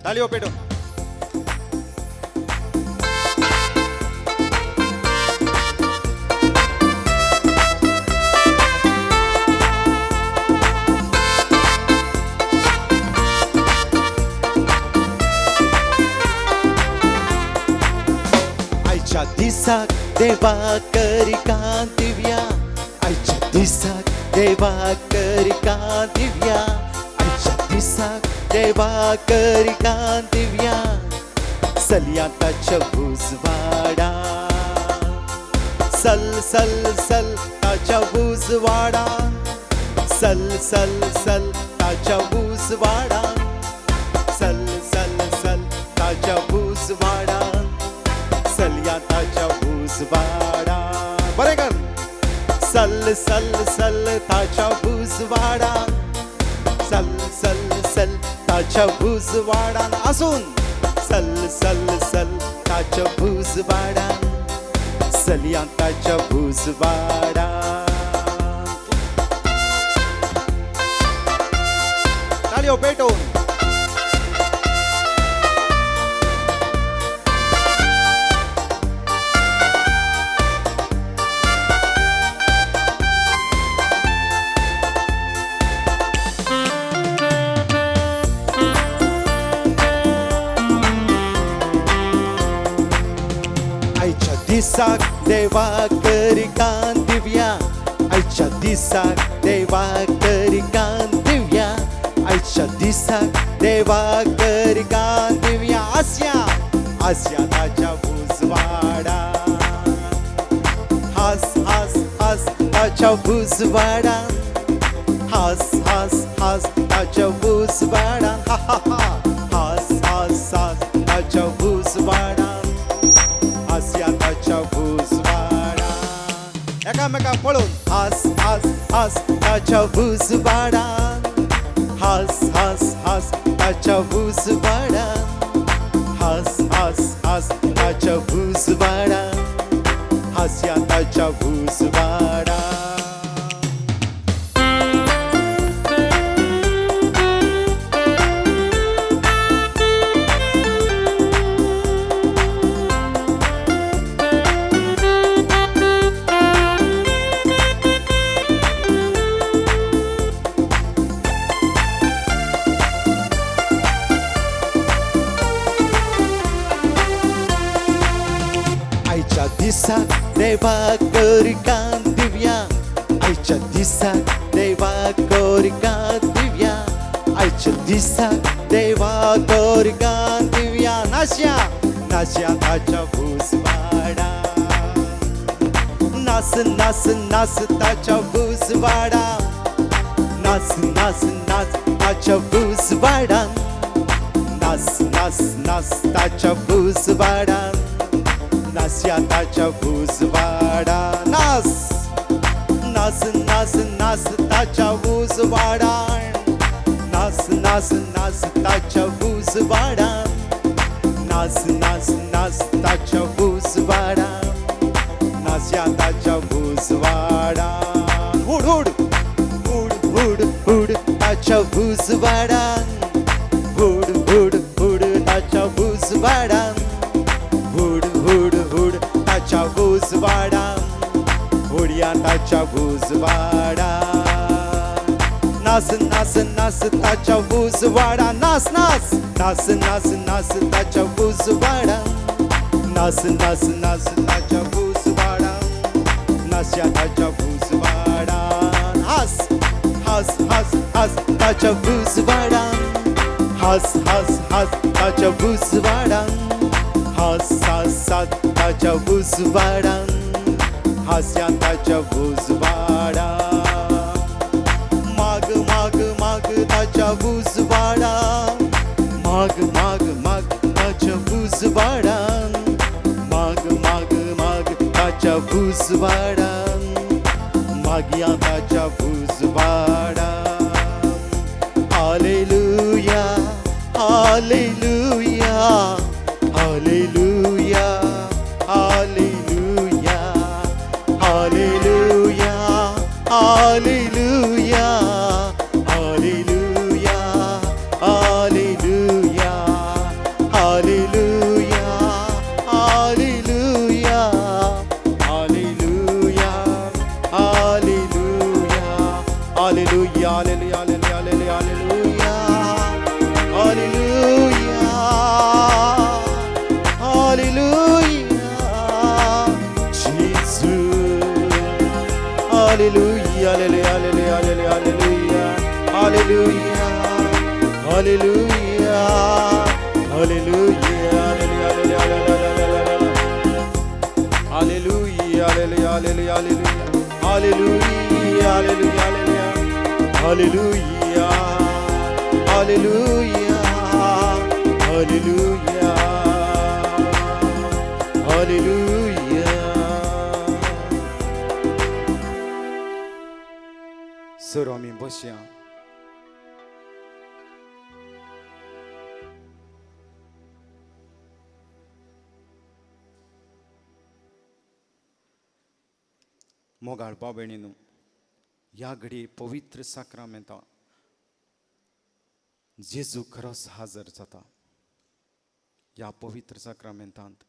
ताळयो पेटून. आयच्या दिसाक देवा करिका दिव्या, आयच्या दिसाक देवा करिका दिव्या, आयच्या दिसाक देवा करिका दिव्या, सलया ताच्या उजवाडा, सल सल सल ताच्या उजवाडा, सल सल सल ताच्या उजवाडा, सल सल सल ताच्या उजवाडा, सलया ताच्या उजवाडा. बरें कर. सल सल सल ताच्या उजवाडा, सल सल सल ताच्या उजवाडान आसून, सल सल सल ताच्या उजवाडान, सलया ताच्या उजवाडान. ताळयो पेटोवन. आयच्या दिसाक देवा करिका दिव्या, आयच्या दिसाक देवा करिका दिव्या, आयच्या दिसाक देवा करिका दिव्या, आस्या आस्या ताच्या उजवाडा, हास हास हास ताच्या उजवाडा, हास हास हास ताच्या उजवाडा, हा हा हा, हास हास हास ताच्या उजवाडा, हास्या ताच्या उजवाडा. एकामेका पळोवन हास हास हास ताच्या उजवाडा, हास हास हास ताच्या उजवाडा, हास हास हास ताच्या उजवाडा, हास्या ताच्या उजवाडा. आयच्या दिसाक देवा करिका दिव्या, आयच्या दिसाक देवा करिका दिव्या, आयच्या दिसाक देवा करिका दिव्या, नाश्या नाश्या ताच्या उजवाडा, नास नास नास ताच्या उजवाडा, नास नास नास ताच्या उजवाडा, नास नास नास ताच्या उजवाडा, नास्या ताच्या उजवाडा, नास नास नास नास ताच्या उजवाडा, नास नास नास ताच्या उजवाडा, नास नास नास ताच्या उजवाडा, नास्या ताच्या उजवाडा. Hood hood hood hood hood ताच्या उजवाडा, हुड हुड हुड ताच्या उजवाडा, हुड हुड हुड ताच्या उजवाडा, हुडया ताच्या उजवाडा, नास नास नास ताच्या उजवाडा, नास नास नास नास नास ताच्या उजवाडा, नास नास नास ताच्या उजवाडा, नास्या ताच्या उजवाडा, हास हास हास हास ताच्या उजवाडा, हास हास हास ताच्या उजवाडा, हास हास हास ताच्या उजवाडा, हास्या ताच्या उजवाडा. माग माग माग ताच्या उजवाडा, माग माग माग ताच्या उजवाडा, माग माग माग ताच्या उजवाडा, मागया ताच्या उजवाडा. Hallelujah hallelujah hallelujah hallelujah hallelujah hallelujah hallelujah hallelujah. Hallelujah, hallelujah, hallelujah, hallelujah, hallelujah, hallelujah, Jesu. Hallelujah, hallelujah, hallelujah, hallelujah, hallelujah, hallelujah, hallelujah, hallelujah, hallelujah, hallelujah, hallelujah, hallelujah, hallelujah, hallelujah, hallelujah, hallelujah. Sir आमी बसया. मोगाळ भाव भयणींनो, ह्या घडये पवित्र साक्रामेंता जेजू खरोच हाजर जाता. ह्या पवित्र साक्रामेंतांत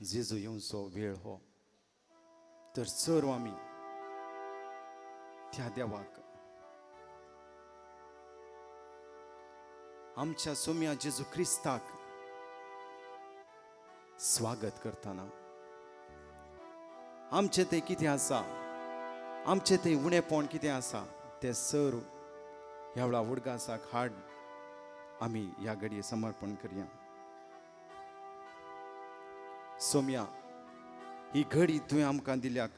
जेजू येवचो वेळ हो. तर सर्व आमी त्या देवाक आमच्या सोम्या जेजू क्रिस्ताक स्वागत करतना आमचें तें कितें आसा, आमचें तें उणेपण कितें आसा तें सर्व ह्या वेळा उडगासाक हाड आमी ह्या घडये समर्पण करया. सोम्या, ही घडी तुवें आमकां दिल्याक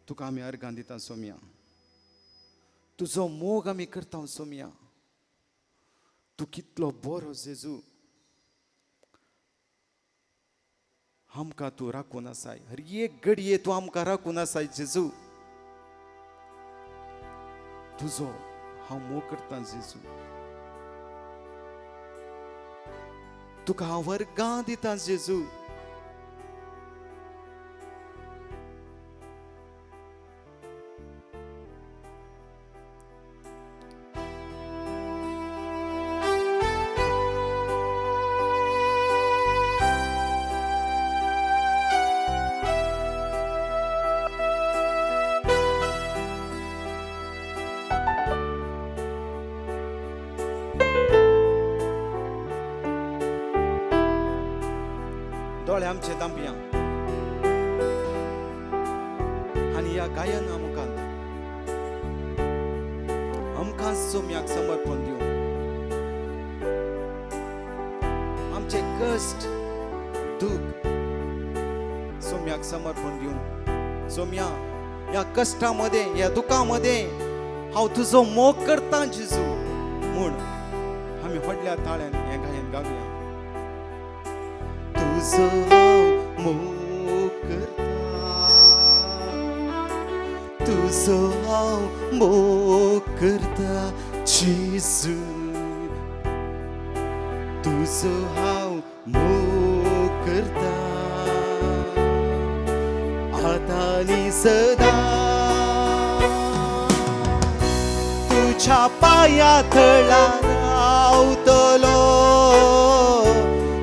तुका आमी अर्गां दिता. सोम्या, तुजो मोग आमी करता. सोम्या, तूं कितलो बरो जेजू, आमकां तूं राखून आसाय. हर एक घडये तूं आमकां राखून आसाय जेजू. तुजो हांव मोग करतां जेजू, तुका हांव वर्गां दितां जेजू. दोळे आमचे दांपया आनी ह्या गायन आमकां आमकां सोम्याक समर्पण दिवन आमचे कश्ट दुख सोम्याक समर्पण दिवन, सोम्या ह्या कश्टा मदें ह्या दुखा मदें हांव तुजो मोग करतां जेजू म्हूण आमी व्हडल्या ताळ्यान हें गायन गावया. तुजो मोग करता, तुजो हांव मोग करता जेजू, तुजो हांव मोग करता आतां आनी सदां. तुज्या पांया तळा रावतलो,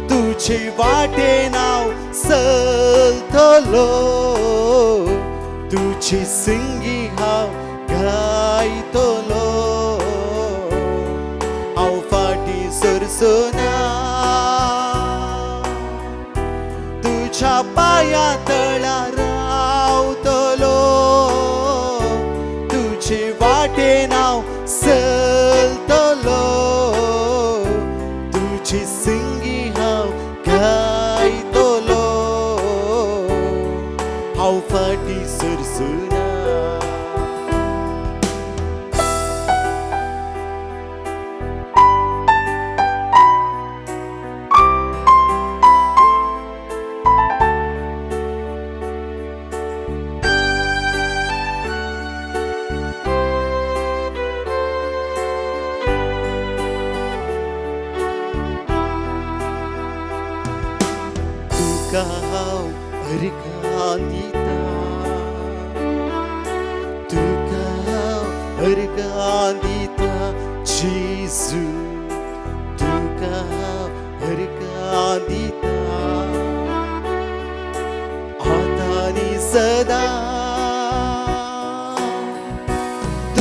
तुझे वाटेन हांव चलतलो, तुजी संगी हांव गायतलो, हांव फाटीं सरचो ना. तुज्या पांया तळा रावतलो, तुझे वाटेन हांव चलतलो, तुजी संगी हांव गायतलो, हांव फाटीं सरचो ना. तुका हांव अर्गां दिता, तुका हांव अर्गां दिता जेजू, तुका हांव अर्गां दिता आतां आनी सदां.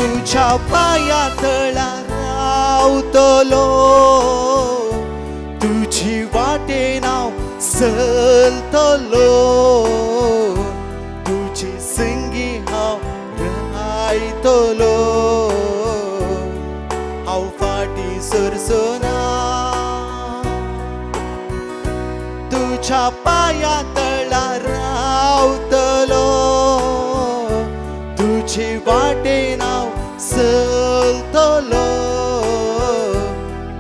तुझ्या पाया तळा रावतलो, तुझी वाटेन हांव चलतलो, तुजी संगी हांव रायतलो, हांव फाटीं सरसना, तुझ्या पाया तळा रावतलो, तुझी वाटेन हांव चलतलो,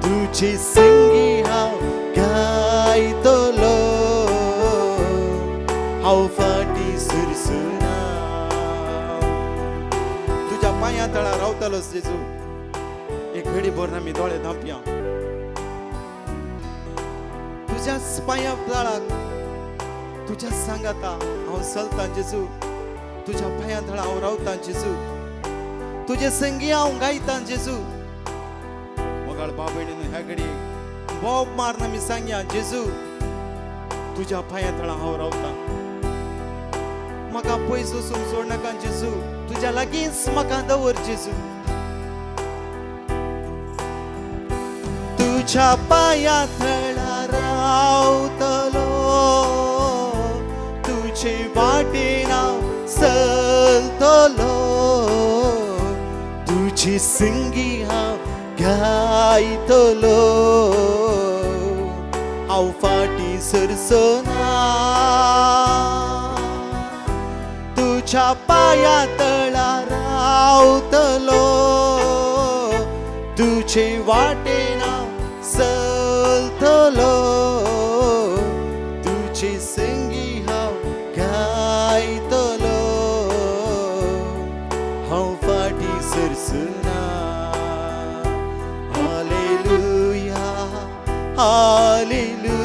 तुजी संगी हांव गायतलो, हांव फाटीं सरसना, तुज्या पांया तळा रावतलोच जेजू. एक घडी भर आमी दोळे धांपया. तुज्याच पांया तळाक तुज्याच सांगाता हांव चलतां जेजू, तुज्या पांया तळा हांव रावतां जेजू, तुजे संगी हांव गायतां जेजू. मोगाळ बाबयणीन ह्या घडी बोब मारून आमी सांगया, जेजू तुज्या पांया तळा हांव रावतां, म्हाका पयस वचूंक सोडनाका जेजू, तुज्या लागींच म्हाका दवर जेजू. तुझ्या पांया तळा रावतलो, तुझे वाटेन हांव चलतलो, तुजी संगी हांव गायतलो, हांव फाटीं सरसना, तुझ्या पांया तळा रावतलो, तुझे वाटेन हांव चलतलो, तुजी संगी हांव गायतलो, हांव फाटीं सरसना. Hallelujah, hallelujah,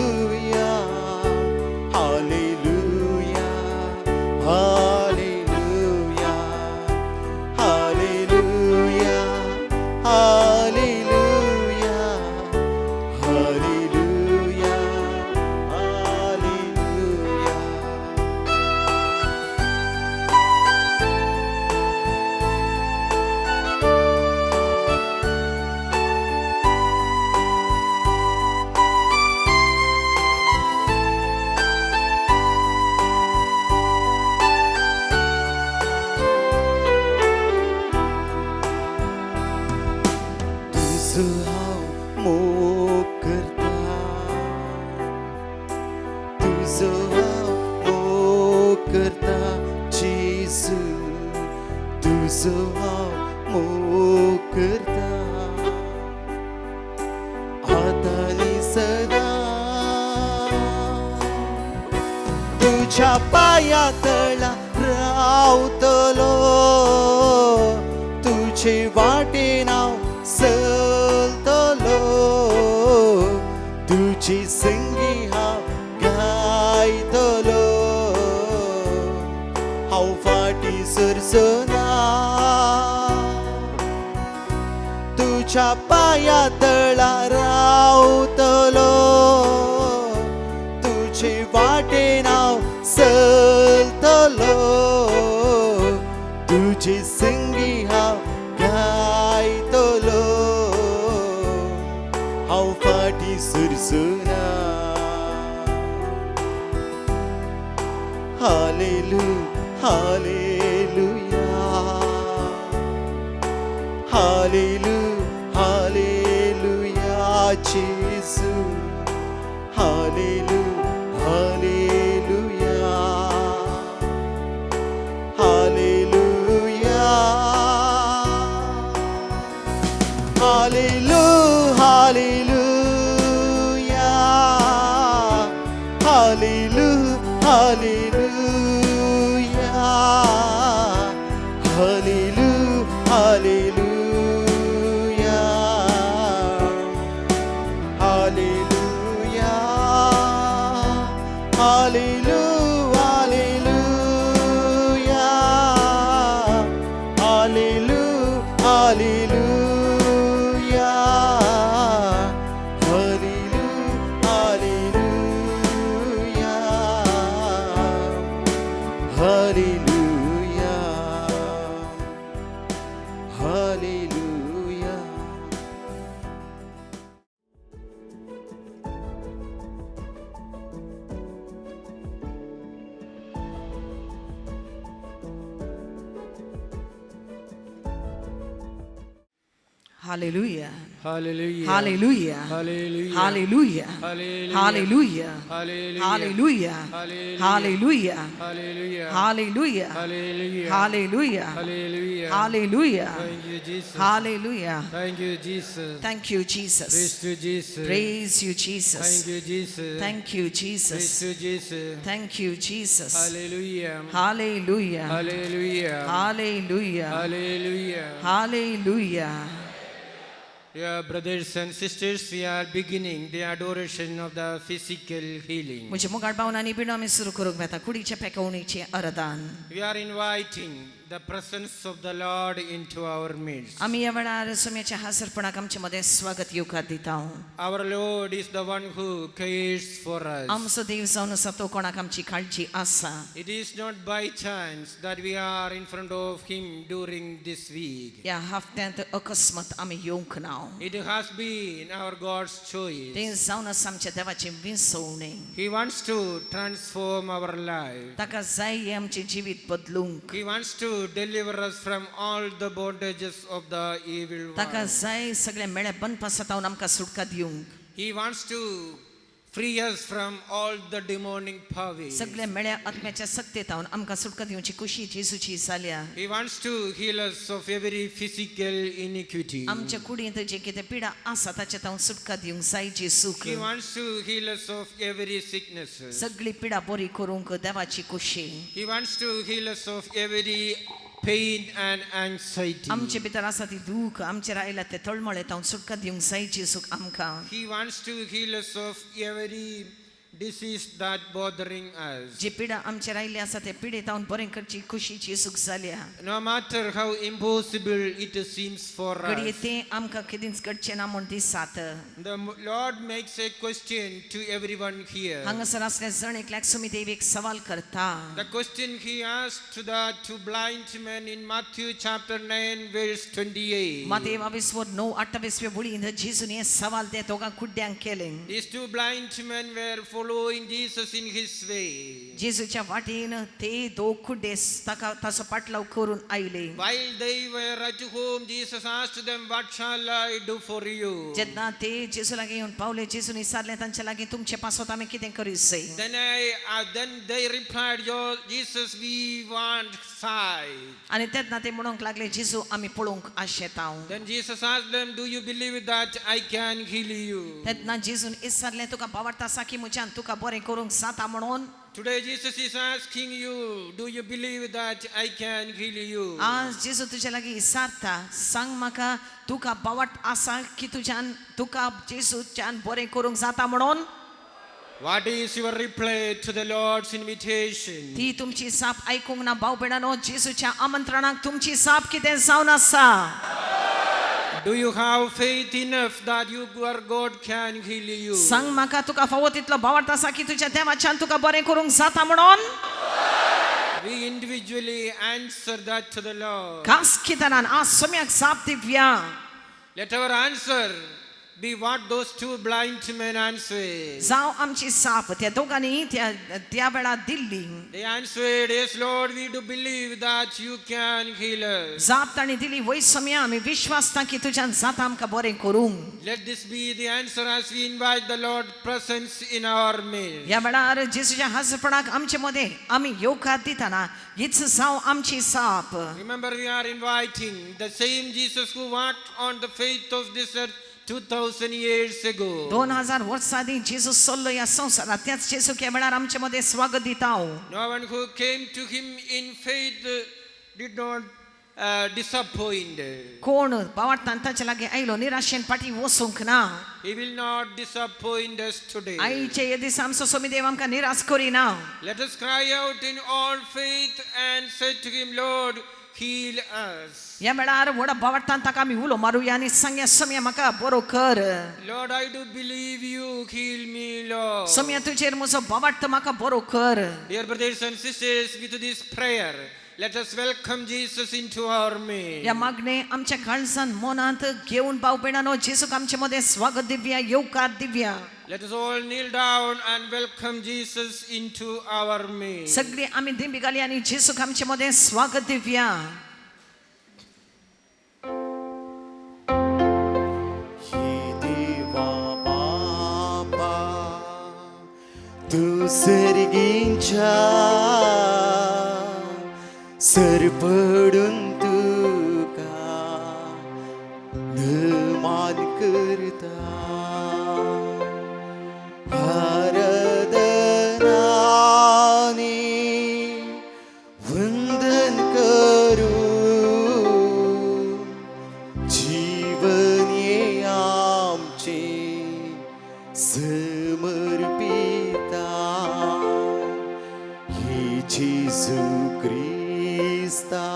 hallelujah, hallelujah, hallelujah, hallelujah, hallelujah, hallelujah. तुजो हांव मोग करता, तुजो हांव मोग करता जेजू, तुजो हांव मोग करता, आतां आनी सदां. तुझ्या पांया तळा रावतलो, तुझे वाटेन हांव चलतलो, तुजी संगी हांव गायतलो, हांव फाटीं सरसना, तुझ्या पांया तळा रावतलो, तुझे वाटेन हांव चलतलो, तुजी संगी हांव गायतलो, हांव फाटीं सरसना. Hallelujah, hallelujah, hallelujah, hallelujah जेजू, hallelujah, hallelujah, hallelujah, hallelujah, hallelujah, hallelujah, hallelujah, hallelujah, hallelujah, hallelujah, hallelujah, hallelujah, hallelujah, hallelujah, hallelujah, hallelujah, hallelujah, Hallelujah. Hallelujah. Hallelujah. Hallelujah. Hallelujah. Hallelujah. Hallelujah. Hallelujah. Hallelujah. Hallelujah. Hallelujah. Hallelujah. Hallelujah. Hallelujah. Hallelujah. Thank you, Jesus. Hallelujah. Thank you, Jesus. Thank you, Praise Jesus. to Jesus. Praise you, Thank Jesus. you, Jesus. Thank you, Praise Jesus. to Jesus. Thank you, Jesus. Hallelujah. Hallelujah. Hallelujah. Hallelujah. Hallelujah. Hallelujah. Dear brothers and sisters, we are beginning the adoration of the physical healing. म्हज्या मुखार भावनांनी बिणो आमी सुरू करूंक वेता कुडीच्या पेकोवणीचें अरदान. We are inviting the presence of the Lord into our midst. आमी ह्या वेळार सोम्याच्या हाजरपणाक आमचे मदें स्वागत येवकार दिता. Our Lord is the one who cares for us. आमचो देव जावन आसा तो कोणाक आमची काळजी आसा. It is not by chance that we are in front of Him during this week. ह्या हफ्त्यांत अकस्मात आमी येवंक ना. It has been our God's choice. तें जावन आसा आमच्या देवाचें विसवणें. He wants to transform our life. ताका जाय हें आमचें जिवीत बदलूंक. He wants to deliver us from all the bondages of the evil ताका one. जाय सगळ्या मेळ्या बनपासातावन आमकां सुटका दिवंक. He wants to free us from all the demonic powers. सगळ्या मेळ्या आत्म्याच्या सक्तेतावन आमकां सुटका दिवची खुशी जेजूची जाल्या. He wants to heal us of every physical iniquity. आमच्या कुडींत जे कितें पिडा आसा ताचे तावन सुटका दिवंक जाय जेजूक. He wants to heal us of every sickness. सगळी पिडा बरी करूंक देवाची खुशी. He wants to heal us of every pain and anxiety. आमचे भितर आसा ती दूख आमचेर आयला ते तळमळे तावन सुटका दिवंक जाय जेजूक आमकां. He wants to heal us of every disease that bothering us. जी पिडा आमचेर आयिल्ली आसा ते पिडे तावन बरें करची खुशी जेजूक जाल्या. No matter how impossible it seems for घडये us, तें आमकां केदींच घडचें ना म्हूण दिसात. the Lord makes a question to everyone here. हांगासर आसल्या जण एकल्याक सुमी देव एक सवाल करता. The question he asked to the two blind men in Matthew chapter 9 verse 28. Matthew बावीस वर 9 28 वळींत जेजून हें सवाल ते दोगां कुड्ड्यांक केलें. These two blind men were following Jesus in his way. जेजूच्या वाटेन ते दोग कुड्डे ताका ताचो पाटलाव करून आयले. While they were at home, Jesus asked them, "What shall I do for you?" जेन्ना ते जेजू लागीं येवन पावले जेजून विचारलें तांच्या लागीं तुमचे पासत आमी कितें करूं. Then they replied, "Jesus, we want sight." आनी तेन्ना ते म्हणूंक लागले जेजू आमी पळोवंक आशेता. Then Jesus asked them, "Do you believe that I can heal you?" तेन्ना जेजून विचारलें तुका भावार्थ आसा की म्हज्यान तुका बरें करूंक जाता म्हणून. Today Jesus is asking you, "Do you believe that I can heal you?" आज जेजू तुज्या लागीं विचारता सांग म्हाका तुका भावार्थ आसा की तुज्यान तुका जेजूच्यान बरें करूंक जाता म्हणून. What is your reply to the Lord's invitation? ती तुमची जाप आयकूंक ना भाव भयणांनो जेजूच्या आमंत्रणाक तुमची जाप कितें जावन आसा. Do you have faith enough that your God can heal you? सांग म्हाका तुका फावो तितलो भावार्थ आसा की तुज्या देवाच्यान तुका बरें करूंक जाता म्हणून. We individually answer that to the Lord. खास कितनान आज सोम्याक जाप दिवया. Let our answer be what those two blind men answered. जावं आमची जाप त्या दोगांनी त्या त्या वेळार दिल्ली. They answered, "Yes, Lord, we do believe that you can heal us." जाप तांणी दिली वय सोम्या आमी विश्वासता की तुज्यान जाता आमकां बरें करूंक. Let this be the answer as we invite the Lord's presence in our midst. ह्या वेळार जेजूच्या हाजरपणाक आमचे मदें आमी येवकार दितना हीच जावं आमची जाप. Remember, we are inviting the same Jesus who walked on the faith of this earth 2000 years ago. 2000 वर्सां आदीं जेजू सरलो ह्या संवसारांत त्याच जेजूक ह्या वेळार आमचे मदें स्वागत दिता हांव. No one who came to him in faith did not disappoint. कोण भावार्थान ताच्या लागीं आयलो निराशेन फाटीं वचूंक ना. He will not disappoint us today. आयचे हे दिसा आमचो सोमी देव आमकां निराश करिना. Let us cry out in all faith and say to him, "Lord, heal us." ह्या वेळार व्हडा भावार्थान ताका आमी उलो मारुया आनी सांगया सोम्या म्हाका बरो कर. Lord, I do believe you. Heal me, Lord. Saumya तुजेर म्हजो भावार्थ म्हाका बरो कर. Dear brothers and sisters, with this prayer, let us welcome Jesus into our midst. ह्या मागणे आमच्या काळजान मनांत घेवन भाव भयणांनो जेजूक आमचे मदें स्वागत दिवया येवकार दिवया. Let us all kneel down and welcome Jesus into our midst. सगळी आमी दिंबी घाली आनी जेजूक आमचे मदें स्वागत दिवया. सर्गींच्या सरपडून तुका मान करता आराधनानी वंदन करू जीवन ये आमचे समर्पिता हे जेजू क्रिस्ता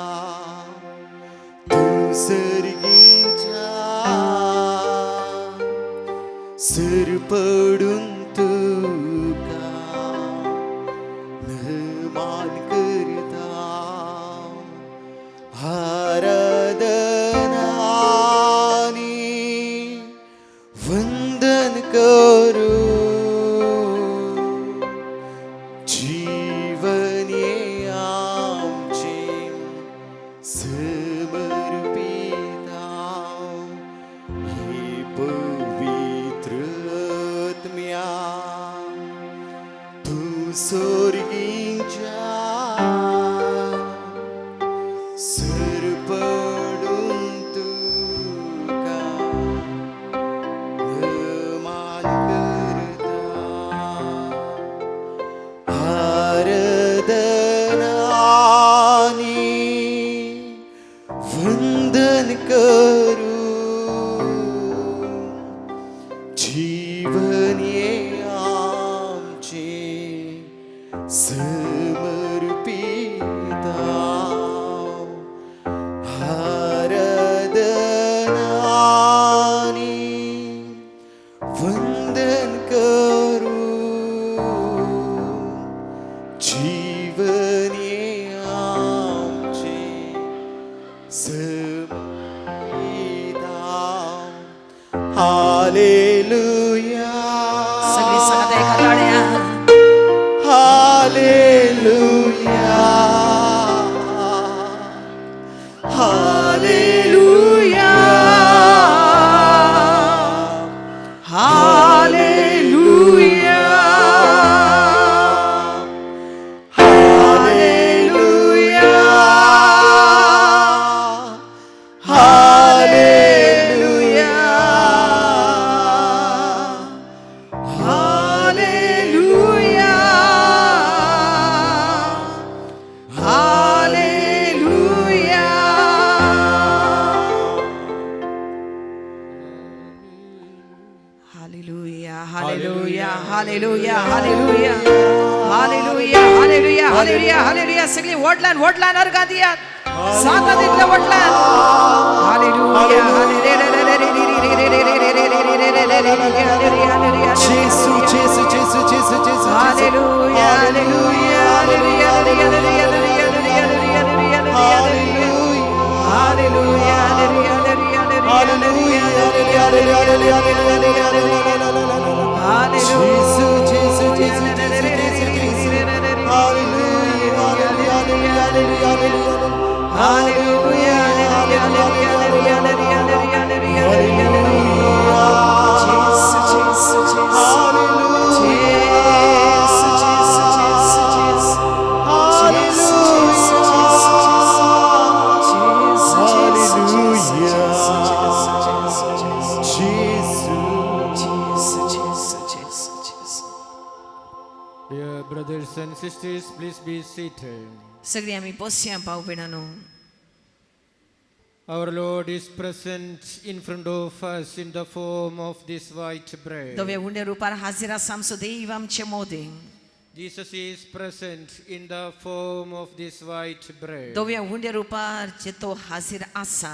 तूं सर्गींच्या सरपडून तुका मान करता आराधनानी वंदन करू जीवन ये आमचे समर्पिता हे पवित्र आत्म्या तूं स्वर्गींच्या सरपडून तुका मान करता आराधनानी वंदन करू जीवन ये आमचे समर्पिता आराधनानी वंदन करू जीवन ये आमचे समर्पिता. हालेलुया. सगळी सांगता एका ताळ्या. Hallelujah, hallelujah. Hallelujah. Hallelujah, hallelujah, hallelujah, hallelujah. Hallelujah, hallelujah, hallelujah, hallelujah, hallelujah, hallelujah, hallelujah, hallelujah. सगळी वडलान वडलान अर्गां दियात साता तितल्या वडलान. हालेलुया. हालेलुया. जेसू, जेसू, जेसू, जेसू, जेसू. Hallelujah, hallelujah, hallelujah, hallelujah, hallelujah, hallelujah, hallelujah, hallelujah. Hallelujah, hallelujah, hallelujah, hallelujah. जेसू, जेसू, जेसू, जेसू, जेसू, जेसू. Hallelujah, hallelujah, hallelujah, hallelujah, hallelujah. जेसू, जेसू, जेसू. जेसू, जेसू, जेसू, जेसू. जेसू, जेसू, जेसू, जेसू. जेसू, जेसू, जेसू, जेसू, जेसू. जेसू. जेसू, जेसू, जेसू, जेसू. Dear brothers and sisters, please be seated. सगळी आमी बसया भाव भयणांनो. Our Lord is present in front of us in the form of this white bread. धव्या उंड्या रुपार हाजीर आसा आमचो देव आमचे मोदें. Jesus is present in the form of this white bread. धव्या उंड्या रुपार जे तो हाजीर आसा.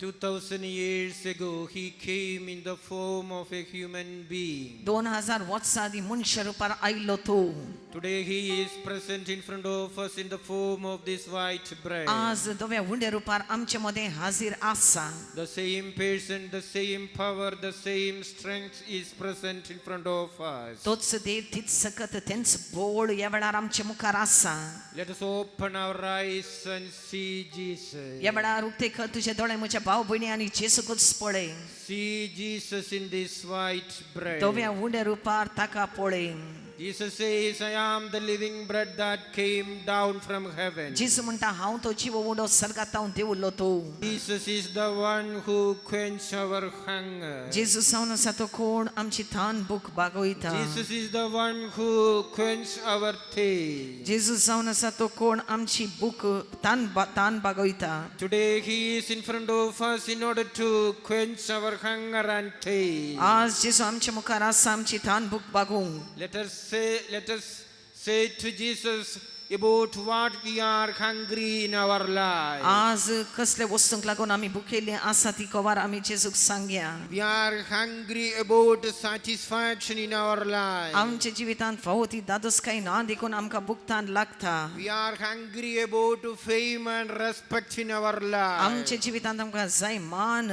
2000 years ago, he came in the form of a human being. 2000 वर्सां आदीं मनशा रुपार आयलो तो. Today, he is present in front of us in the form of this white bread. आज धव्या उंड्या रुपार आमचे मदें हाजीर आसा. The same person, the same power, the same strength is present in front of us. तोच देव, तीच सकत, तेंच बोळ ह्या वेळार आमचे मुखार आसा. Let us open our eyes and see Jesus. ह्या वेळार उक्ते कर तुजे दोळे म्हज्या भाव भयणी आनी जेसूकूच पळय. See Jesus in this white bread. धव्या उंड्या रुपार ताका पळय. Jesus says, I am the living bread that came down from heaven. जेजू म्हणटा हांव तो जिवो उडो सर्गात हांव देवलो तो. Jesus is the one who quench our hunger. जेजू जावन आसा तो कोण आमची थान भूक भागयता. Jesus is the one who quench our thirst. जेजू जावन आसा तो कोण आमची भूक तान तान भागयता. Today he is in front of us in order to quench our hunger and thirst. आज जेजू आमच्या मुखार आसा आमची थान भूक भागोवंक. Let us say to Jesus about what we are hungry in our life. आज कसले वस्तूंक लागून आमी भुकेल्ली आसा ती कवार आमी जेजूक सांगया. We are hungry about satisfaction in our life. आमच्या जिवितांत फावो ती दादोसकाय ना देखून आमकां भुकतान लागता. We are hungry about fame and respect in our life. आमच्या जिवितांत आमकां जाय मान.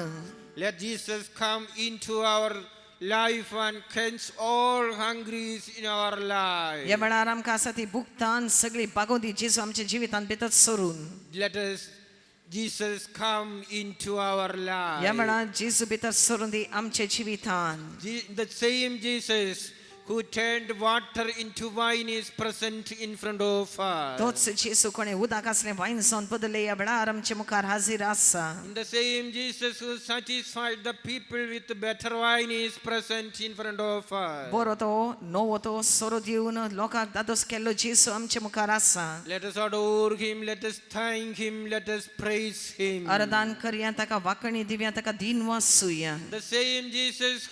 Let Jesus come into our life and quench all hungries in our life. ह्या वेळार आमकां आसा ती भुकतान सगळी बागोवंदी दी जेजू आमच्या जिवितांत भितर सरून. Let us Jesus come into our ह्या life. वेळार जेजू भितर सरून दी आमच्या जिवितान. The same Jesus who turned water into wine is present in front of us. तोच जेजू कोणें उदक आसलें वायन जावन बदले ह्या वेळार आमच्या मुखार हाजीर आसा. In the same Jesus who satisfied the people with better wine is present in front of us. बरो तो नवो तो सोरो दिवन लोकांक दादोस केल्लो जेजू आमच्या मुखार आसा. Let us adore him, let us thank him, let us praise him. अर्दान करया ताका वाकणी दिवया ताका दीन वासुया. The same Jesus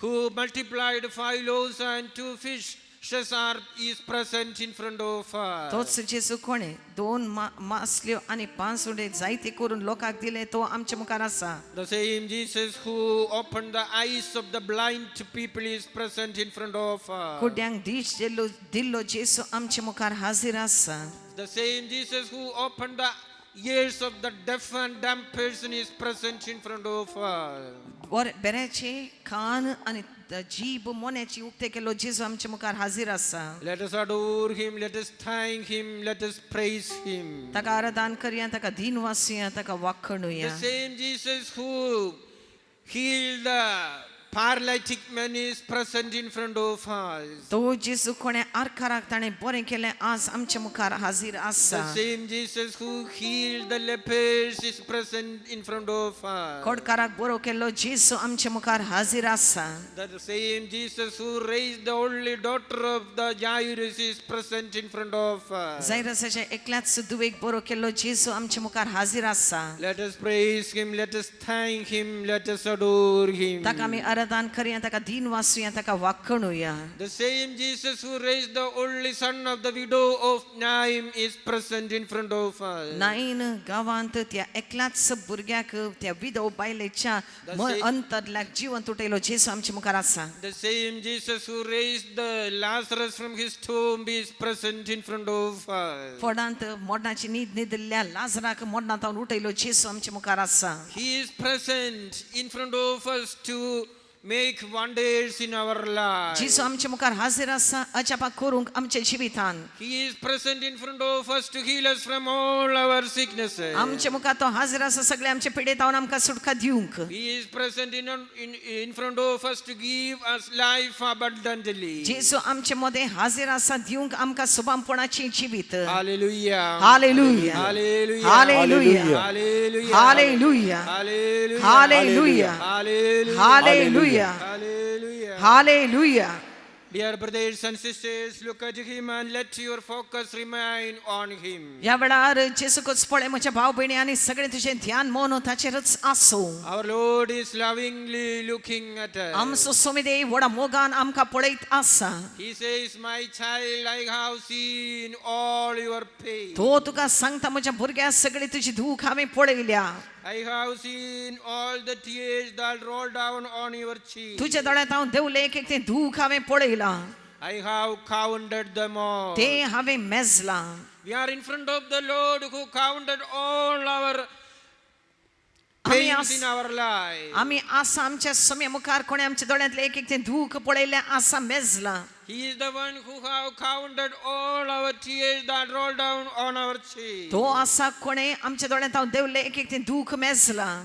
who multiplied 5 loaves and 2 fishes is present in front of us. तोच जेजू कोणें दोन मासल्यो आनी पांच उडे जायते करून लोकांक दिले तो आमच्या मुखार आसा. The same Jesus who opened the eyes of the blind people is present in front of us. कुड्यांक दीश दिल्लो दिल्लो जेजू आमच्या मुखार हाजीर आसा. The same Jesus who opened the ears of the deaf and dumb person is present in front of us. बरे बेऱ्याचे कान आनी जीब मोन्याची उक्ते केल्लो जेजू आमच्या मुखार हाजीर आसा. Let us adore him, let us thank him, let us praise him. ताका आराधन करया ताका दीन वासुया ताका वाखणुया. The same Jesus who healed the paralytic man is present in front of us. तो जेजू कोणें आरकाराक ताणें बरें केलें आज आमच्या मुखार हाजीर आसा. The same Jesus who healed the lepers is present in front of us. कोडकाराक बरो केल्लो जेजू आमच्या मुखार हाजीर आसा. The same Jesus who raised the only daughter of the Jairus is present in front of us. जायरसाच्या एकल्याच दुवेक बरो केल्लो जेजू आमच्या मुखार हाजीर आसा. Let us praise him, let us thank him, let us adore him. ताका आमी आराधन करया ताका दीन वासुया ताका वाखणुया. The same Jesus who raised the only son of the widow of Nain is present in front of us. Nine गांवांत त्या एकल्याच भुरग्याक त्या विधव बायलेच्या अंतरल्याक जिवन उठयलो जेजू आमच्या मुखार आसा. The same Jesus who raised the Lazarus from his tomb is present in front of us. फोडांत मोडणाची न्हीद न्हिदिल्ल्या लाजराक मोडणांत उठयलो जेजू आमच्या मुखार आसा. He is present in front of us to make wonders in our life. जेजू आमच्या मुखार हाजीर आसा अजापां करूंक आमच्या जिवितान. He is present in front of us to heal us from all our sicknesses. आमच्या मुखार तो हाजीर आसा सगळे आमचे पिडेतावन आमकां सुटका दिवंक. He is present in front of us to give us life abundantly. जेजू आमचे मदें हाजीर आसा दिवंक आमकां सुबामपणाचें जिवीत. Hallelujah. Hallelujah. Hallelujah. Hallelujah. Hallelujah. Hallelujah. Hallelujah. Hallelujah. Hallelujah. Hallelujah. Hallelujah. Hallelujah. Dear brothers and sisters, look at him and let your focus remain on him. ह्या वेळार जेजूकच पळय म्हज्या भाव भयणी आनी सगळें तुजें ध्यान मन ताचेरच आसूं. Our Lord is lovingly looking at us. आमचो सोमेदेव व्हडा मोगान आमकां पळयत आसा. He says, My child, I have seen all your pain. तो तुका सांगता म्हज्या भुरग्या सगळी तुजी दूख हांवें पळयल्या. I have seen all the tears that roll down on your cheek. तुज्या दोळ्यांत हांव देंवलें एक एक तें दूख हांवें पळयलां. I have counted them all. तें हांवें मेजलां. We are in front of the Lord who counted all our आमी pains आस in our life. आमी आसा आमच्या सोम्या मुखार कोणें आमच्या दोळ्यांतलें एक एक तें दूख पळयलें आसा मेजलां. He is the one who have counted all our tears that roll down on our cheek. तो आसा कोणें आमच्या दोळ्यांत हांव देंवलें एक एक तें दूख मेजलां.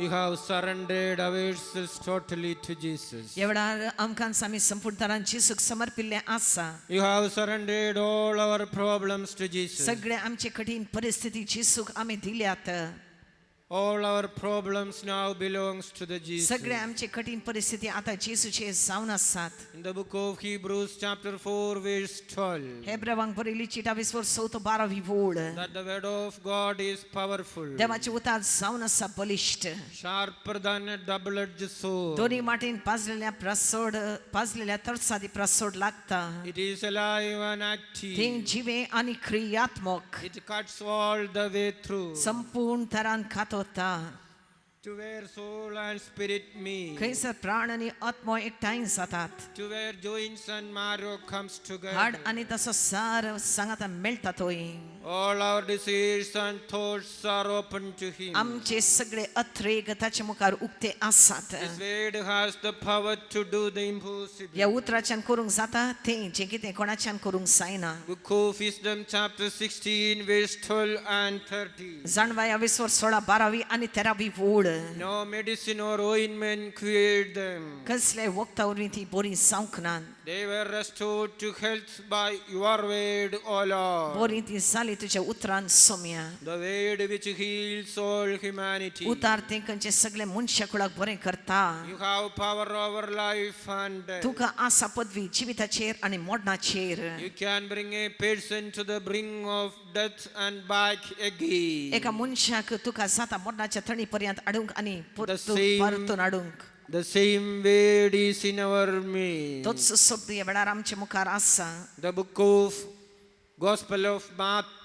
We have surrendered ourselves totally to Jesus. ह्या वेळार आमकां आमी संपूर्ण जेजूक समर्पिल्लें आसा. We have surrendered all our problems to Jesus. सगळे आमचे कठीण परिस्थिती जेजूक आमी दिल्यात. All our problems now belongs to the Jesus. सगळे आमचे कठीण परिस्थिती आता जेजूचे जावन आसात. In the book of Hebrews chapter 4 verse 12, हेब्रेवांक बरयली चीट वीस चवथो बारावी वोळ. That the word of God is powerful, देवाचे उतार जावन आसा बलिश्ट, sharper than a double-edged sword. दोन्ही वाटेन पाजलेल्या प्रसोड पाजलेल्या तरसादी प्रसोड लागता. It is alive and ते active. जिवे आणि क्रियात्मक. It cuts all the way through संपूर्ण तरान खातोता to where soul and spirit meet, खंयसर प्राण आणि आत्मो एकठांय जातात, to where joints and marrow comes together. हाड आणि तसो सार सांगाता मेळटा थंय. All our desires and thoughts are open to Him. आमचे सगळे अत्रेग ताचे मुखार उक्ते आसात. His word has the power to do the impossible. ह्या उतराच्यान करूंक जाता तें जें कितें कोणाच्यान करूंक जायना. Book of Wisdom, chapter 16, verse 12 and 13. जाणवाय विसवर सोळा बारावी आणि तेरावी वोळ. No medicine or ointment cured them. कसले वखदा वरवीं ती बरी जावंक ना. They were restored to health by your word, O Lord. बरी ती जाली तुज्या उतरान Saumya. The word which heals all humanity. उतार तें खंयचे सगळे मनशा कुळाक बरें करता. You have power over life and death. तुका आसा पदवी जिविताचेर आणि मोडणाचेर. You can bring a person to the brink of death and back again. एका मनशाक तुका जाता मोडणाच्या थणी पर्यंत हाडूंक आनी परतून परतून हाडूंक. The same word is in our midst. तोच शब्द ह्या वेळार आमच्या मुखार आसा. The book of Gospel of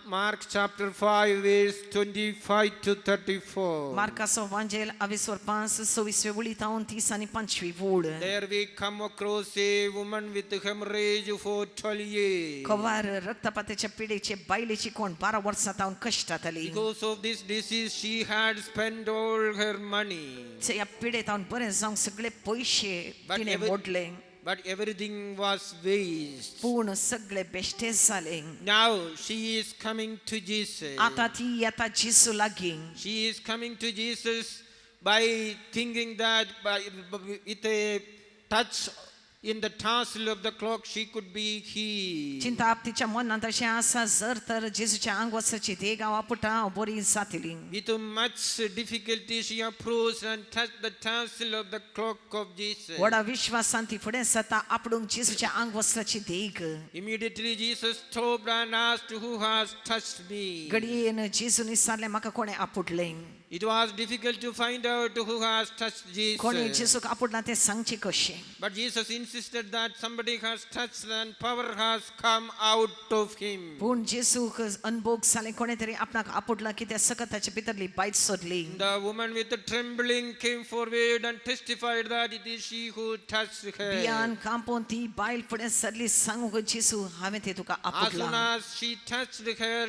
Mark, chapter 5, verse 25 to 34. मार्काचो वांजेल अविसवर पांच सव्वीसवे वळी तावन तीस आनी पंचवी वोळ. There we come across a woman with hemorrhage for 12 years. कवार रक्तपाताच्या पिडेचे बायलेची कोण बारा वर्सां तावन कश्टाताली. Because of this disease, she had spent all her money. ह्या पिडे तावन बरें जावंक सगळे पयशे But तिणें मोडले. But everything was waste. पूण सगळे बेश्टेच जाले. Now she is coming to Jesus. आतां ती येता जेजू लागीं. She is coming to Jesus by thinking that with a touch in the tassel of the cloak she could be healed. चिंताप तिच्या मनांत अशें आसा जर तर जेजूच्या आंग वचपाची देग हांव आपुटा हांव बरी जातली. With much difficulty she approached and touched the tassel of the cloak of Jesus. व्हडा विश्वासान ती फुडें सरता आपडूंक जेजूच्या आंग वस्त्राची देग. Immediately Jesus stopped and asked, "Who has touched me?" घडयेन जेजून विचारलें म्हाका कोणें आपुडलें. It was difficult to find out who has touched कोणें Jesus. जेजूक आपुडलां तें सांगचें कशें. But Jesus insisted that somebody has touched and power has come out of him. पूण जेजूक अनभोग जालें कोणें तरी आपणाक आपुडलां कित्याक सकत ताचे भितरली बायट सोदली. The woman with the trembling came forward and testified that it is she who touched her. बियान कांपोवन ती बायल फुडें सरली सांगूंक जेजू हांवें तें तुका As soon आपुडलां. as she touched her,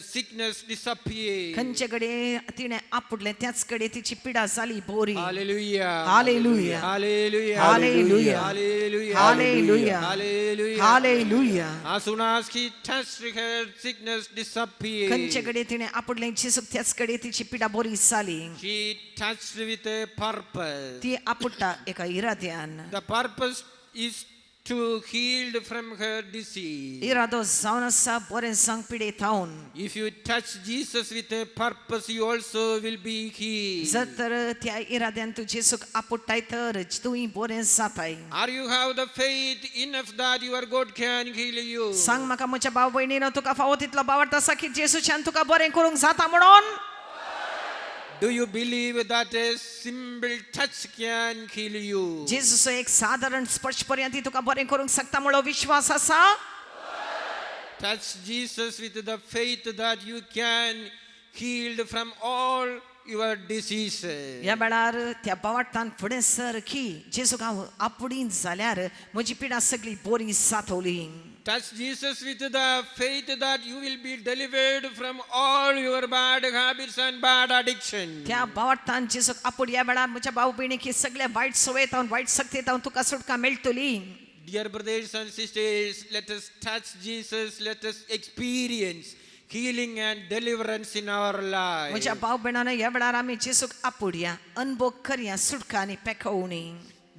sickness disappeared. खंयचे कडेन तिणें आपुडलें त्याच कडेन तिची पिडा जाली बोरी. Hallelujah. Hallelujah. Hallelujah. Hallelujah. Hallelujah. Hallelujah. Hallelujah. Hallelujah. As soon as he touched her, sickness disappeared. खंयचे कडेन तिणें आपुडलें जेजूक त्याच कडेन तिची पिडा बोरी जाली. She touched with a purpose. ती आपुडटा एका इराद्यान. The purpose is to heal from her disease. इरादो जावन आसा बरें जावंक पिडे थावन. If you touch Jesus with a purpose, you also will be healed. जर तर त्या इराद्यान तूं जेजूक आपुडटाय तर तूंय बरें जाताय. Are you have the faith enough that your God can heal you? सांग म्हाका म्हज्या भाव भयणीनो तुका फावो तितलो बावडटा आसा की जेजूच्यान तुका बरें करूंक जाता म्हणून. Do you believe that a simple touch can heal you? जेजूचो एक सादारण स्पर्श पर्यंत तुका बरें करूंक शकता म्हणलो विश्वास आसा. Touch Jesus with the faith that you can healed from all your diseases. ह्या वेळार त्या बावाटान फुडें सर की जेजूक हांव आपुडीन जाल्यार म्हजी पिडा सगळी बरी जातली. Touch Jesus with the faith that you will be delivered from all your bad habits and bad addiction. त्या बावाटान जेजूक आपूड ह्या वेळार म्हज्या भाव भयणीक ही सगळ्या वायट सवयेतावन वायट सक्तेतावन तुका सुटका मेळटली. Dear brothers and sisters, let us touch Jesus, let us experience healing and deliverance in our life. म्हज्या भाव भयणांनो, ह्या वेळार आमी जेजूक आपुडया, अनभोग करया सुटका आनी पेखोवणी.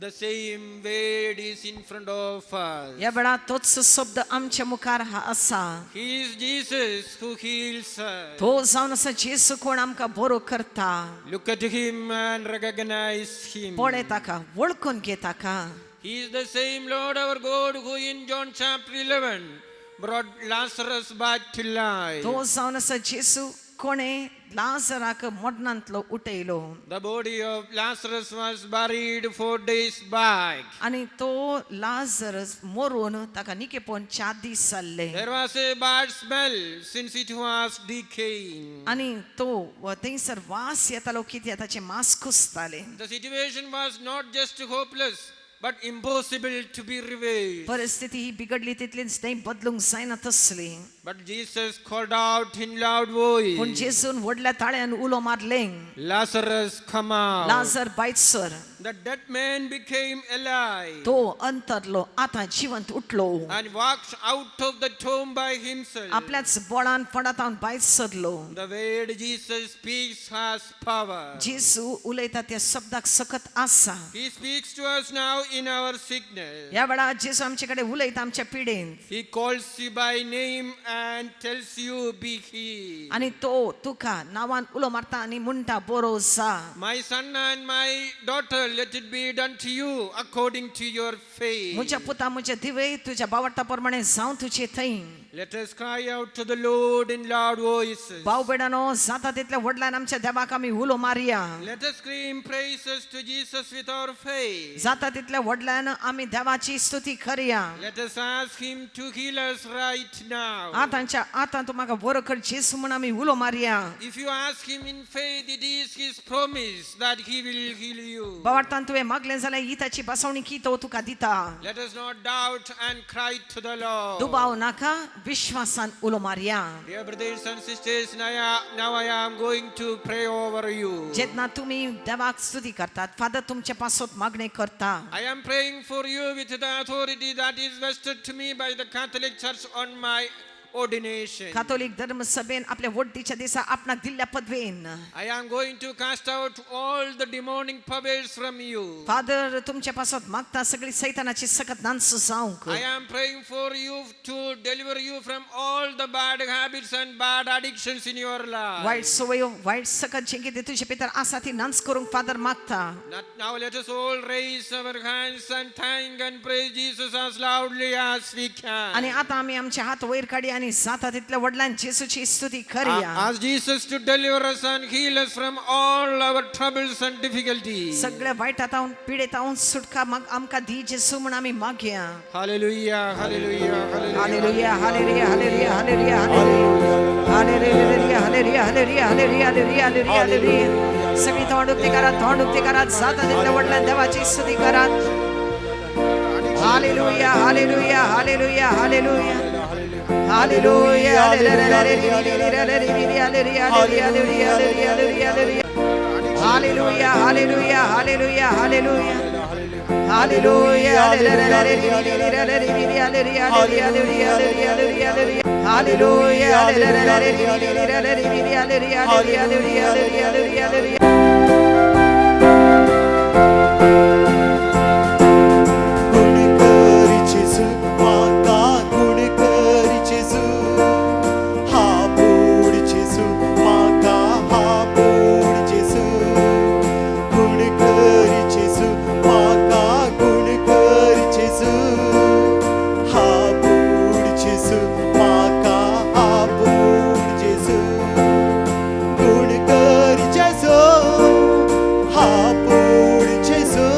The same word is in front of us. ह्या वेळार तोच शब्द आमच्या मुखार आसा. He is Jesus who heals us. तो जावन आसा जेजू कोण आमकां बरो करता. Look at him and recognize him. पळय ताका, वळखून घे ताका. He is the same Lord our God who in John chapter 11 brought Lazarus back to life. तो जावन आसा जेजू कोणे लाजराक मरणांतलो उठयलो. The body of Lazarus was buried 4 days back. आनी तो लाजरस मरून ताका निकेपोवन 4 दीस जाल्ले. There was a bad smell since it was decaying. आनी तो थंयसर वास येतालो कित्याक ताचें मांस कुसतालें. The situation was not just hopeless but impossible to be reversed. परिस्थिती ही बिगडली तितलीच न्हय, बदलूंक जायना तसली. But Jesus called out in loud पूण voice, जेजून व्हडल्या ताळ्यान उलो मारलें, Lazarus, come out. Lazar भायर sir. The dead man became alive तो अंतरलो, आतां जिवंत उठलो and walked out of the tomb by himself. आपल्याच बोळान पडातावन भायर सरलो. The word Jesus speaks has power. जेजू उलयता त्या शब्दाक सकत आसा. He speaks to us now in our sickness. ह्या वेळार जेजू आमचे कडेन उलयता आमच्या पिडेन. He calls you by name and tells you, be healed. आनी तो तुका नांवान उलो मारता आनी म्हणटा बरो जा. My son and my daughter, let it be done to you according to your faith. म्हज्या पुता, म्हज्या दिवे, तुज्या बावडटा प्रमाणे जावं तुजे थंय. Let us cry out to the Lord in loud voices. भाव भयणांनो, जाता तितल्या व्हडल्यान आमच्या देवाक आमी उलो मारया. Let us scream praises to Jesus with our faith. जाता तितल्या व्हडल्यान आमी देवाची स्तुती करया. Let us ask Him to heal us right now. आतांच्या आतां तूं म्हाका बरो कर जेजू म्हूण आमी उलो मारया. If you ask Him in faith, it is His promise that He will heal you. बावार्थान तुवें मागलें जाल्यार ही ताची बसवणी की तो तुका दिता. Let us not doubt and cry to the Lord. दुबाव नाका, विश्वासान उलो मारया. Dear brothers and sisters, now I am going to pray over you. जेन्ना तुमी देवाक स्तुती करतात, फादर तुमचे पासत मागणें करता. I am praying for you with the authority that is vested to me by the Catholic Church on my ordination. Catholic धर्म सभेन आपल्या वड्डीच्या दिसा आपणाक दिल्ल्या पदवेन. I am going to cast out all the demonic powers from you. Father तुमच्या पासत मागता सगळी सैतानाची सकत नानसू जावंक. I am praying for you to deliver you from all the bad habits and bad addictions in your life. वायट सवयो, वायट सकत जें कितें तुजे भितर आसा ती नांच करूंक फादर मागता. Now let us all raise our hands and thank and praise Jesus as loudly as we can. आनी आतां आमी आमचे हात वयर काडया आनी जाता तितल्या व्हडल्यान जेजूची स्तुती करया. Ask Jesus to deliver us and heal us from all our troubles and difficulties. सगळ्या वायटांत पिडेतावन सुटका आमकां दी जेजू म्हूण आमी मागया. Hallelujah, hallelujah, hallelujah. Hallelujah, hallelujah, hallelujah, hallelujah, hallelujah, hallelujah, hallelujah, hallelujah, hallelujah, hallelujah, hallelujah. सगळी तोंड उक्ती करात, तोंड उक्ती करात, जाता तितल्या व्हडल्यान देवाची स्तुती करात. Hallelujah, hallelujah, hallelujah, hallelujah. Hallelujah, hallelujah, hallelujah, hallelujah, hallelujah. Hallelujah, hallelujah, hallelujah, hallelujah. Hallelujah, hallelujah, hallelujah, hallelujah, hallelujah. Hallelujah, hallelujah, hallelujah, hallelujah. गुण कर जेजू म्हाका, गुण कर जेजू, हापूड जेजू म्हाका, हापूड जेजू, गुण कर जेजू म्हाका, गुण कर जेजू, हापूड जेजू म्हाका, हापूड जेजू, गुण कर जेजू, हापूड जेजू.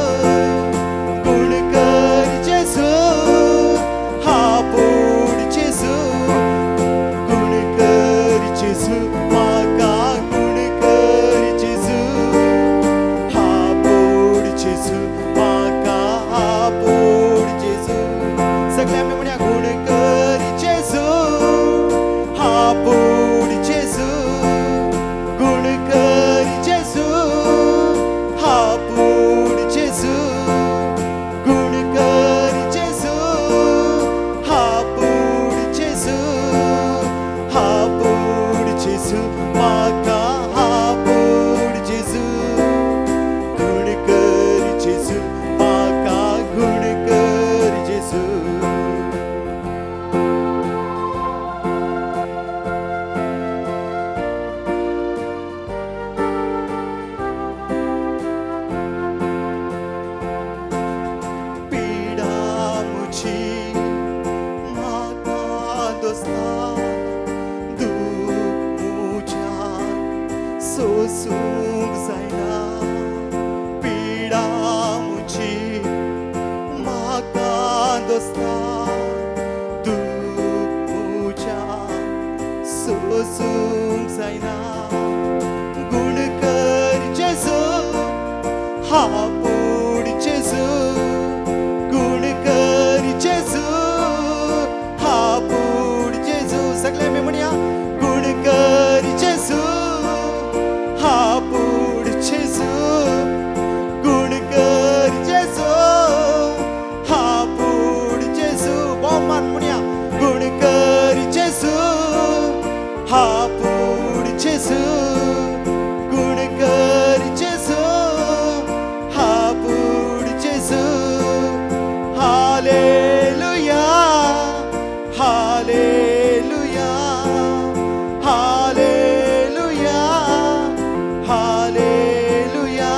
सोंसूंक जायना पिडा म्हजी म्हाका दोस्ता दूख म्हज्या सोंसूंक जायना गुण कर जेजू हापूड जेजू गुण कर जेजू हापूड जेजू सगळे आमी म्हणया गुण कर जेजू हापूड जेजू गुण कर जेजू हापूड जेजू बोम मार म्हणया गुण कर जेजू हापूड जेजू गुण कर जेजू हापूड जेजू hallelujah hallelujah hallelujah hallelujah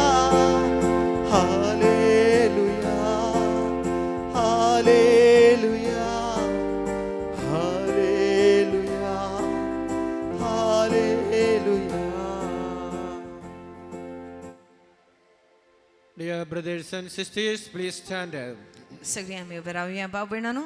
hallelujah hallelujah hallelujah hallelujah. Dear brothers and sisters, please stand up. सगळी आमी उबे रावया भाव भयणांनो.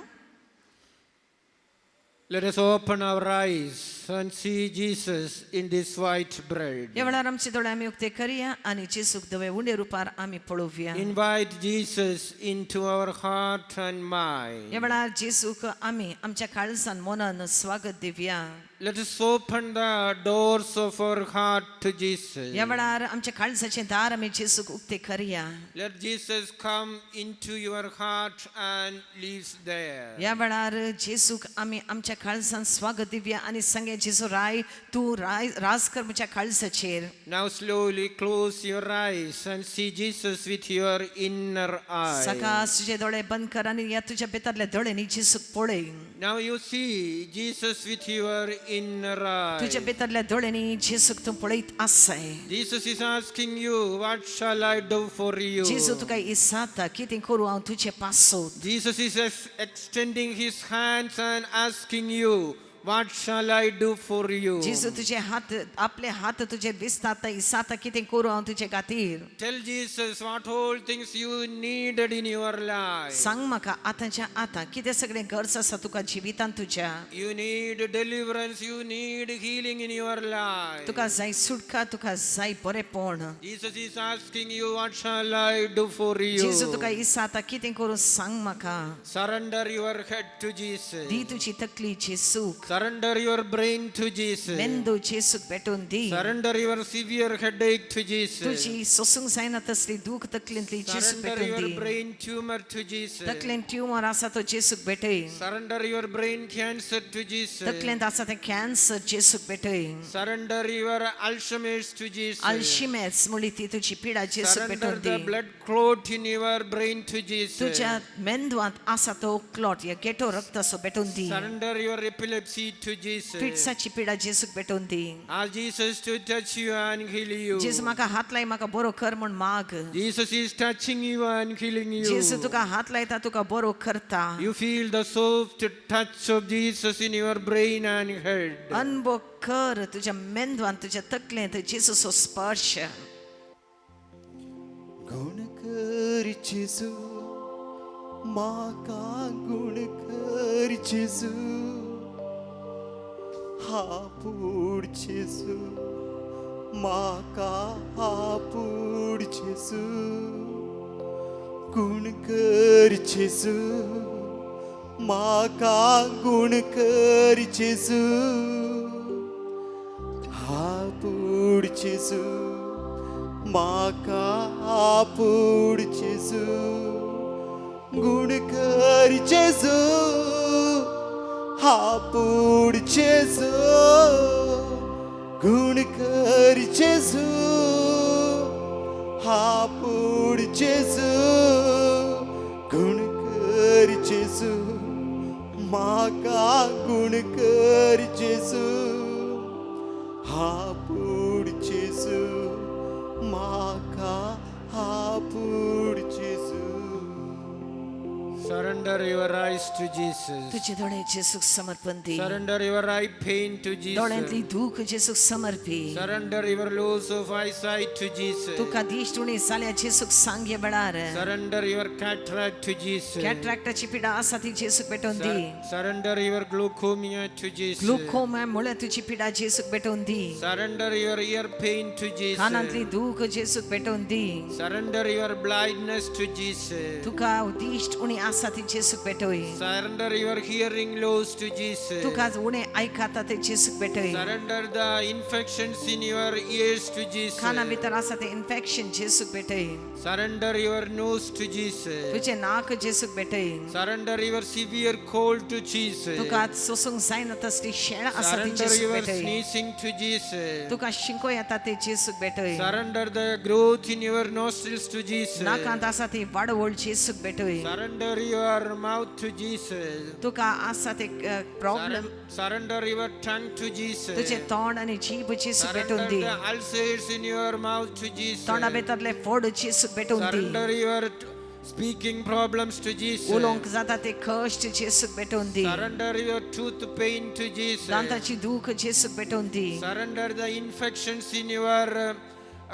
Let us open our eyes and see Jesus in this white bread. ह्या वेळार आमचे दोळे आमी उक्ते करया आनी जेजूक धवे उंडे रुपार आमी पळोवया. Invite Jesus into our heart and mind. ह्या वेळार जेजूक आमी आमच्या काळजान मनान स्वागत दिवया. Let us open the doors of our heart to Jesus. ह्या वेळार आमच्या काळजाचें दार आमी जेजूक उक्ते करया. Let Jesus come into your heart and lives there. ह्या वेळार जेजूक आमी आमच्या काळजान स्वागत दिवया आनी सांगया जेजू राय तूं राय राज कर म्हज्या काळजाचेर. Now slowly close your eyes and see Jesus with your inner eye. सकाळ तुजे दोळे बंद कर आनी ह्या तुज्या भितरल्या दोळ्यांनी जेजूक पळय. Now you see Jesus with your inner तुज्या eye. भितरल्या दोळ्यांनी जेजूक तूं पळयत आसाय. Jesus is asking you, what shall I do for you? जेजू तुका इसाता कितें करूं हांव तुजे पासत. Jesus is extending his hands and asking you, what shall I do for you? जेजू तुजे हात आपले हात तुजे विस्ताता इसाता कितें करूं हांव तुजे खातीर. Tell Jesus what all things you needed in your life. सांग म्हाका आतांच्या आतां कितें सगळें गरज आसा तुका जिवितांत तुज्या. You need deliverance, you need healing in your life. तुका जाय सुटका तुका जाय बरेपण. Jesus is asking you, what shall I do for you? जेजू तुका इसाता कितें करूं सांग म्हाका. Surrender your head to Jesus. दी तुजी तकली जेजूक. Surrender your brain to Jesus. मेंदू जेजूक भेटून दी. Surrender your severe headache to Jesus. तुजी सोसूंक जायना तसली दूख तकलेंतली जेजूक Surrender भेटून your the. Brain tumor to Jesus. तकलेन ट्युमर आसा तो जेजूक भेटय. Surrender your brain cancer to Jesus. तकलेंत आसा तें कॅन्सर जेजूक भेटय. Surrender your Alzheimer's to Jesus. अल्शिमेस म्हणली ती तुजी पिडा जेजूक Surrender भेटून the the. Blood clot in your brain to Jesus. तुज्या मेंदवांत आसा तो क्लॉट या गेटो रक्ताचो भेटून दी. Surrender your epilepsy to Jesus. फिट्साची पिडा जेजूक भेटून दी. Ask Jesus to touch you and heal you. जेजू म्हाका हात लाय म्हाका बरो कर म्हूण माग. Jesus is touching you and healing you. जेजू तुका हात लायता तुका बरो करता. You feel the soft touch of Jesus in your brain and head. अनुभव कर तुझ्या मेंदवान तुझ्या तकलेंत जेजूचो स्पर्श. गुण कर जेजू म्हाका गुण कर जेजू हापूड जेजू म्हाका हापूड जेजू गुण कर जेजू म्हाका गुण कर जेजू हापूड जेजू म्हाका आपूड जेजू गुण कर जेजू हापूड जेजू गुण कर जेजू हापूड जेजू गुण कर जेजू म्हाका गुण कर जेजू हापूड जेजू म्हाका हापूड जेजू. Surrender your eyes eyes to Jesus. तुझे दोळे जेसूक समर्पण दी. Surrender your eye pain to दोळ्यांतली Jesus. दूख जेसूक समर्पी. Surrender your loss of eyesight to Jesus. तुका दिश्ट उणी जाल्या जेसूक सांग हे वेळार. Surrender your cataract to Jesus. कॅट्रॅक्टाची पिडा आसा ती जेसूक पेटोवन दी. Surrender your glaucoma to Jesus. Glaucoma म्हळ्यार तुजी पिडा जेसूक पेटोवन दी. Surrender your ear pain to कानांतली Jesus. दूख जेसूक पेटोवन दी. Surrender your blindness to Jesus. तुका दिश्ट उणी आसा ती जेसूक पेटोय. Surrender your hearing loss to Jesus. तुका उणें आयकता ते जेसूक पेटोय. Surrender the infections in your ears to Jesus. काना भितर आसा ते इन्फेक्शन जेसूक पेटय. Surrender your nose to Jesus. तुजें नाक जेसूक पेटय. Surrender your severe cold to Jesus. तुका सोसूंक जायना तसली शेळ आसा ती Surrender जेसूक your पेटय. sneezing to Jesus. तुका शिंको येता ते जेसूक पेटय. Surrender the growth in your nostrils to Jesus. नाकांत आसा ती वाडवळ जेसूक पेटय. Surrender your mouth to Jesus. तुका आसा ते problem Surrender your tongue to Jesus. तुजें तोंड आनी जीब जेसूक Surrender पेटोवन दी. the ulcers in your mouth to Jesus. तोंडा भितरले फोड जेसूक पेटोवन दी. Surrender your speaking problems to Jesus. उलोवंक जाता ते कश्ट जेसूक पेटोवन दी. Surrender your tooth pain to Jesus. दांताची दूख जेसूक पेटोवन दी. Surrender the infections in your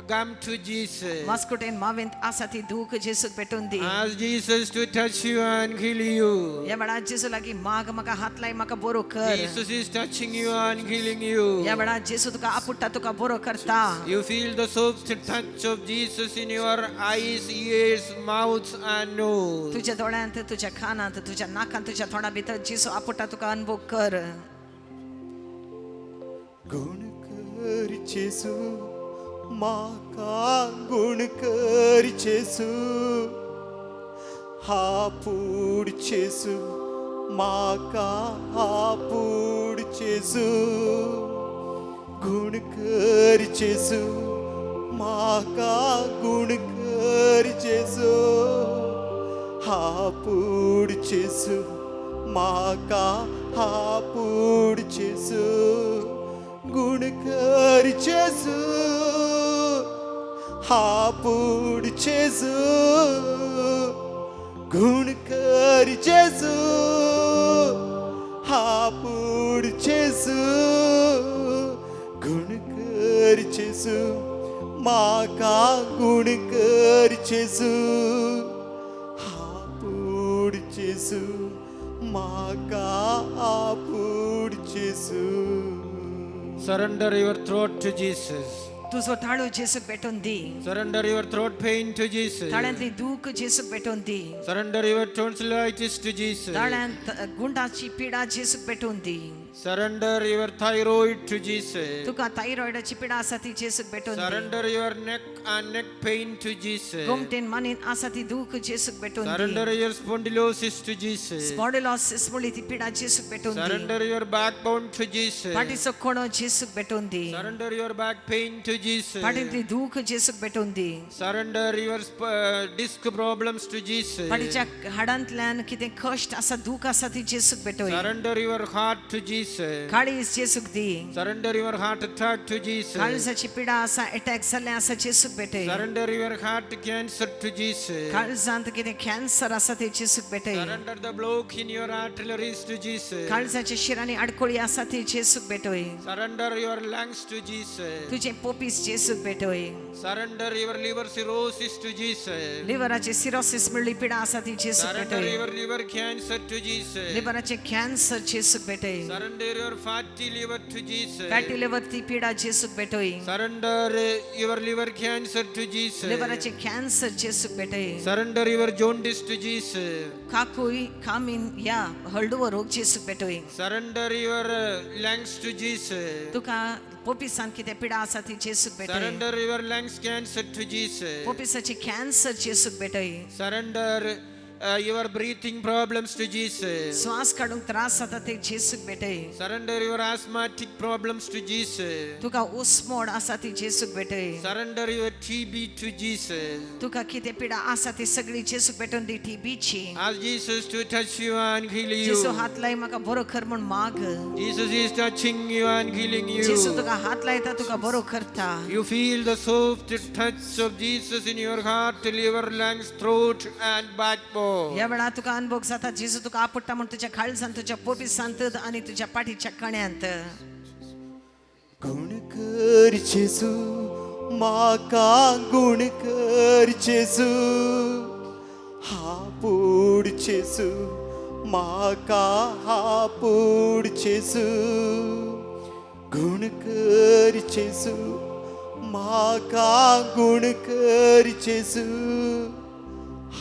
gum to Jesus. मास्कुटेन मावेंत आसा ती दूख जेसूक पेटोवन दी. Ask Jesus to touch you and heal you. ह्या वेळार जेजू लागीं माग म्हाका हात लाय म्हाका बरो कर. Jesus is touching you and healing you. ह्या वेळार जेजू तुका आपुडटा तुका बरो करता. You feel the soft touch of Jesus in your eyes, ears, mouth, and nose. तुझ्या दोळ्यांत तुझ्या कानांत तुझ्या नाकांत तुझ्या तोंडा भितर जेजू आपुडटा तुका अनुभव कर. गुण कर जेजू म्हाका गुण कर जेजू हापूड जेजू म्हाका हापूड जेजू गुण कर जेजू म्हाका गुण कर जेजू हापूड जेजू म्हाका हापूड जेजू गुण कर जेजू हापूड जेजू गुण कर जेजू हापूड जेजू गुण कर जेजू म्हाका गुण कर जेजू हापूड जेजू म्हाका हापूड जेजू. Surrender your throat to Jesus. तुजो ताळो जेसूक पेटोवन दी. Surrender your throat pain to Jesus. ताळ्यांतली दूख जेसूक पेटोवन दी. Surrender your tonsillitis to Jesus. ताळ्यांत गुंडाची पिडा जेसूक पेटोवन दी. Surrender your thyroid to Jesus. तुका थायरॉयडाची पिडा आसा ती जेसूक पेटोवन दी. Surrender your neck and neck pain to Jesus. गोमटेन मानेन आसा ती दूख जेसूक पेटोवन दी. Surrender your spondylosis to Jesus. Spondylosis म्हणली ती पिडा जेसूक पेटोवन दी. Surrender your backbone to Jesus. फाटीचो कोणो जेसूक पेटोवन दी. Surrender your back pain to Jesus. फाटींतली दूख जेसूक पेटोवन दी. Surrender your disc problems to Jesus. फाटीच्या हाडांतल्यान कितें कश्ट आसा दूख आसा ती जेसूक पेटोय. Surrender your heart to Jesus. काळीज जेसूक दी. Surrender your heart attack to Jesus. काळजाची पिडा आसा अटॅक जाल्लें आसा जेसूक पेटय. Surrender your heart cancer to Jesus. काळजांत कितें कॅन्सर आसा ते जेसूक पेटय. Surrender the block in your arteries to Jesus. काळजाच्या शिरांनी आडकोळी आसा ती जेसूक पेटोय. Surrender your lungs to Jesus. तुजें पोपीस जेसूक पेटोय. Surrender your liver cirrhosis to Jesus. लिव्हराचे cirrhosis म्हणली पिडा आसा ती जेसूक Surrender पेटोय. your liver cancer to Jesus. लिव्हराचे कॅन्सर जेसूक पेटय. Surrender your fatty liver to Jesus. Fatty liver ती पिडा जेसूक पेटोय. Surrender your liver cancer to Jesus. लिव्हराचे कॅन्सर जेसूक पेटय. Surrender your jaundice to Jesus. काकूय कामीन या हळडुवो रोग जेसूक पेटोय. Surrender your lungs to Jesus. तुका पोपिसान कितें पिडा आसा ती जेसूक पेटय. Surrender your lungs cancer to Jesus. पोपिसाचे कॅन्सर जेसूक पेटय. Surrender your breathing problems to Jesus. श्वास काडूंक त्रास जाता ते जेसूक पेटय. Surrender your asthmatic problems to Jesus. तुका उस्मोड आसा ती जेसूक पेटय. Surrender your TB to Jesus. तुका कितें पिडा आसा ती सगळी जेसूक पेटोवन दी टीबीची. Ask Jesus to touch you and heal जेसू you. हात लाय म्हाका बरो कर म्हूण माग. Jesus is touching you and healing जेसू you. तुका हात लायता तुका बरो करता. You feel the soft touch of Jesus in your heart, liver, lungs, throat, and backbone. toe. ह्या वेळार तुका अनुभव जाता जेजू तुका आपुडटा म्हूण तुज्या काळजान, तुज्या पोपिसांत आनी तुज्या पाठीच्या कण्यांत. गुण कर जेजू, म्हाका गुण कर जेजू, हापूड जेजू, म्हाका हापूड जेजू. गुण कर जेजू, म्हाका गुण कर जेजू,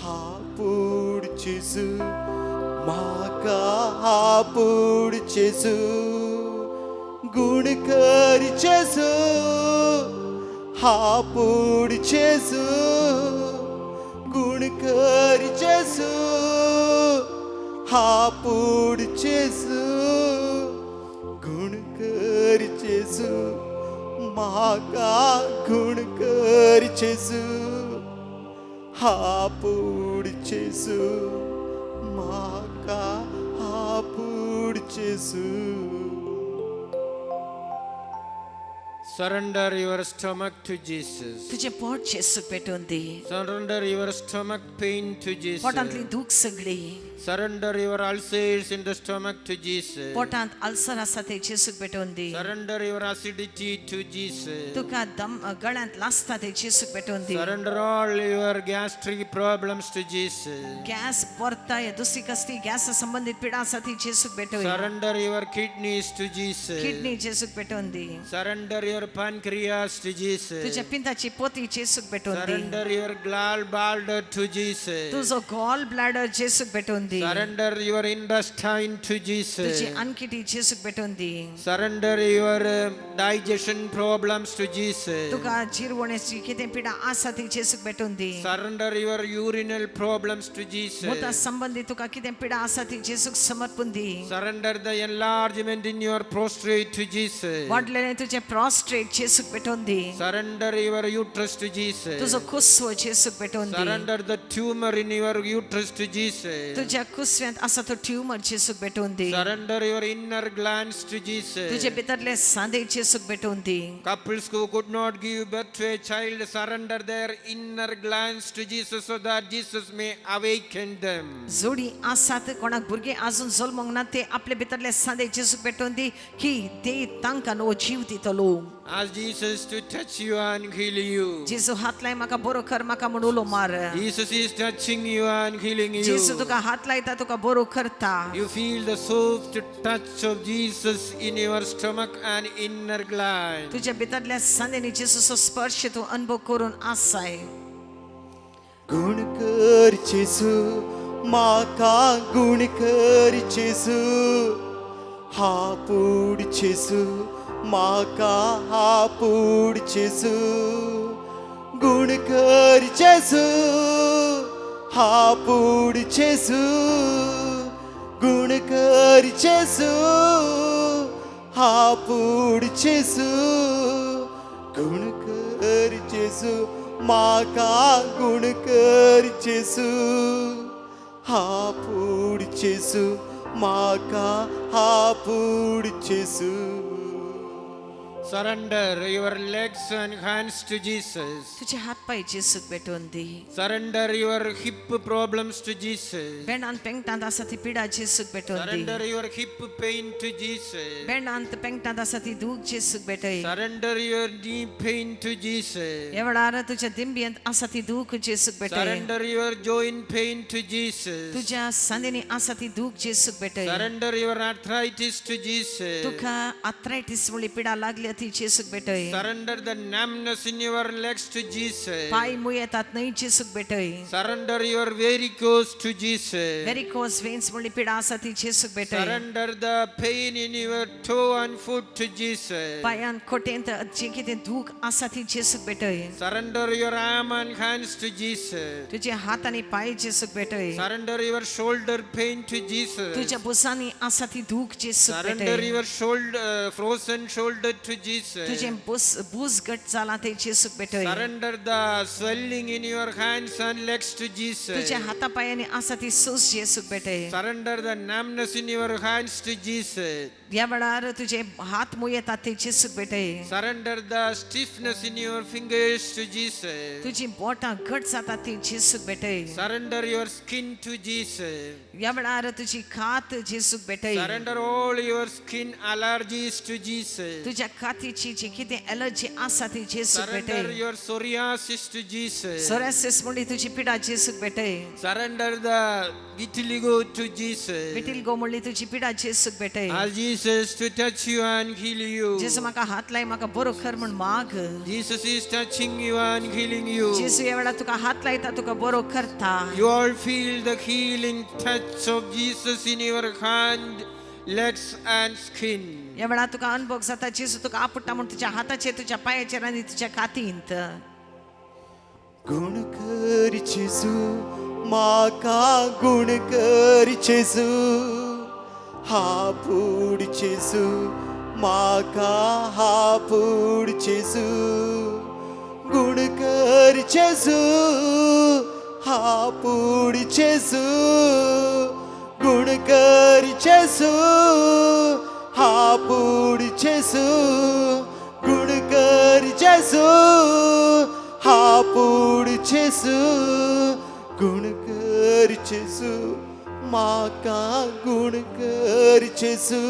हापूड जेजू, म्हाका हापूड जेजू. गुण कर जेजू, हापूड जेजू, गुण कर जेजू, हापूड जेजू. गुण कर जेजू, म्हाका गुण कर जेजू, हापूड जेजू, म्हाका हापूड जेजू. Surrender your stomach to Jesus. तुजें पोट जेजूक पेटोवन दी. Surrender your stomach pain to Jesus. पोटांतली दूख सगळी. Surrender your ulcers in the stomach to Jesus. पोटांत अल्सर आसा ते जेजूक पेटोवन दी. Surrender your acidity to Jesus. तुका दम गळ्यांत लासता ते जेजूक पेटोवन दी. Surrender all your gastric problems to Jesus. Gas परता या दुसरी कसली गॅस संबंधित पिडा आसा ती जेजूक पेटोवन. Surrender your kidneys to Jesus. Kidney जेजूक पेटोवन दी. Surrender your pancreas to Jesus. तुज्या पिंताची पोती जेजूक पेटोवन दी. Surrender your gallbladder to Jesus. तुजो गॉल ब्लॅडर जेजूक पेटोवन दी. Surrender your intestine to Jesus. तुजी अनकिटी जेजूक पेटोवन दी. Surrender your digestion problems to Jesus. तुका जिरवण्याची कितें पिडा आसा ती जेजूक पेटोवन दी. Surrender your urinal problems to Jesus. मुता संबंधी तुका कितें पिडा आसा ती जेजूक समर्पून दी. Surrender the enlargement in your prostate to Jesus. वाडलेलें तुजें प्रॉस्ट्रेट जेजूक पेटोवन दी. Surrender your uterus to Jesus. तुजो कुसवो जेजूक पेटोवन दी. Surrender the tumor in your uterus to Jesus. तुज्या कुसव्यांत आसा तो ट्युमर जेजूक पेटोवन दी. Surrender your inner glands to Jesus. तुजे भितरले सांदे जेजूक पेटोवन दी. Couples who could not give birth to a child surrender their inner glands to Jesus so that Jesus may awaken them. जोडी आसात कोणाक भुरगीं अजून जल्मोंक ना ते आपले भितरले सांदे जेजूक पेटोवन दी की ते तांकां नवो जीव दितलो. Ask Jesus to touch you and heal you. जेजू हात लाय, म्हाका बरो कर म्हाका म्हूण उलो मार. Jesus is touching you and healing जेजू you. तुका हात लायता, तुका बरो करता. You feel the soft touch of Jesus in your stomach and inner gland. तुज्या भितरल्या सांद्यांनी जेजूचो स्पर्श तूं अनुभव करून आसाय. गुण कर जेजू, म्हाका गुण कर जेजू, हापूड जेजू, म्हाका हापूड जेजू. गुण कर जेजू, हापूड जेजू, गुण कर जेजू, हापूड जेजू. गुण कर जेजू, म्हाका गुण कर जेजू, हापूड जेजू, म्हाका हापूड जेजू. Surrender your legs and hands to Jesus. तुझे हात पाय जेजूक पेटोवन दी. Surrender your hip problems to Jesus. बेणांत पेंगटांत आसा ती पिडा जेजूक पेटोवन दी. Surrender your hip pain to Jesus. बेणांत पेंगटांत आसा ती दूख जेजूक पेटय. Surrender your knee pain to Jesus. ह्या वेळार तुज्या दिंबयेंत आसा ती दूख जेजूक पेटय. Surrender your joint pain to Jesus. तुज्या सांद्यांनी आसा ती दूख जेजूक पेटय. Surrender your arthritis to Jesus. तुका आर्थरायटीस म्हणली पिडा लागल्या ती जेजूक पेटय. Surrender the numbness in your legs to Jesus. पाय मुयेतात न्हय जेजूक पेटय. Surrender your varicose to Jesus. Varicose veins म्हणली पिडा आसा ती जेजूक पेटय. Surrender the pain in your toe and foot to Jesus. पांयान खोटेंत जे कितें दूख आसा ती जेजूक पेटय. Surrender your arm and hands to Jesus. तुजे हात आनी पांय जेजूक पेटय. Surrender your shoulder pain to Jesus. तुज्या बुजांनी आसा ती दूख जेजूक Surrender पेटय. your shoulder, frozen shoulder to Jesus. तुजें बुस बूज घट जाला ते जेसूक भेटय. Surrender the swelling in your hands and legs to Jesus. तुझ्या हातापायांनी आसा ती सूज जेसूक भेटय. Surrender the numbness in your hands to Jesus. ह्या वेळार तुजे हात मुयेतात ते जेसूक भेटय. Surrender the stiffness in your fingers to Jesus. तुजी बोटां घट जातात ती जेसूक भेटय. Surrender your skin to Jesus. ह्या वेळार तुजी कात जेसूक भेटय. Surrender all your skin allergies to Jesus. तुझ्या कातीची जी कितें एलर्जी आसा ती जेसूक Surrender भेटय. your psoriasis to Jesus. Psoriasis म्हणली तुजी पिडा जेसूक भेटय. Surrender the vitiligo to Jesus. Vitiligo म्हणली तुजी पिडा जेसूक भेटय. Ask Jesus to touch you and heal you. जेसू म्हाका हात लाय म्हाका बरो कर म्हूण माग. Jesus is touching you and healing you. जेसू ह्या वेळार तुका हात लायता तुका बरो करता. You all feel the healing touch of Jesus in your hand, legs, and skin. ह्या वेळार तुका अनुभव जाता जेसू तुका आपुडटा म्हूण तुज्या हाताचेर तुज्या पांयाचेर आनी तुज्या कातींत. गुण कर जेजू म्हाका गुण कर जेजू हापूड जेजू म्हाका हापूड जेजू गुण कर जेजू हापूड जेजू गुण कर जेजू हापूड जेजू गुण कर जेजू हापूड जेजू गुण कर जेजू म्हाका गुण कर जेजू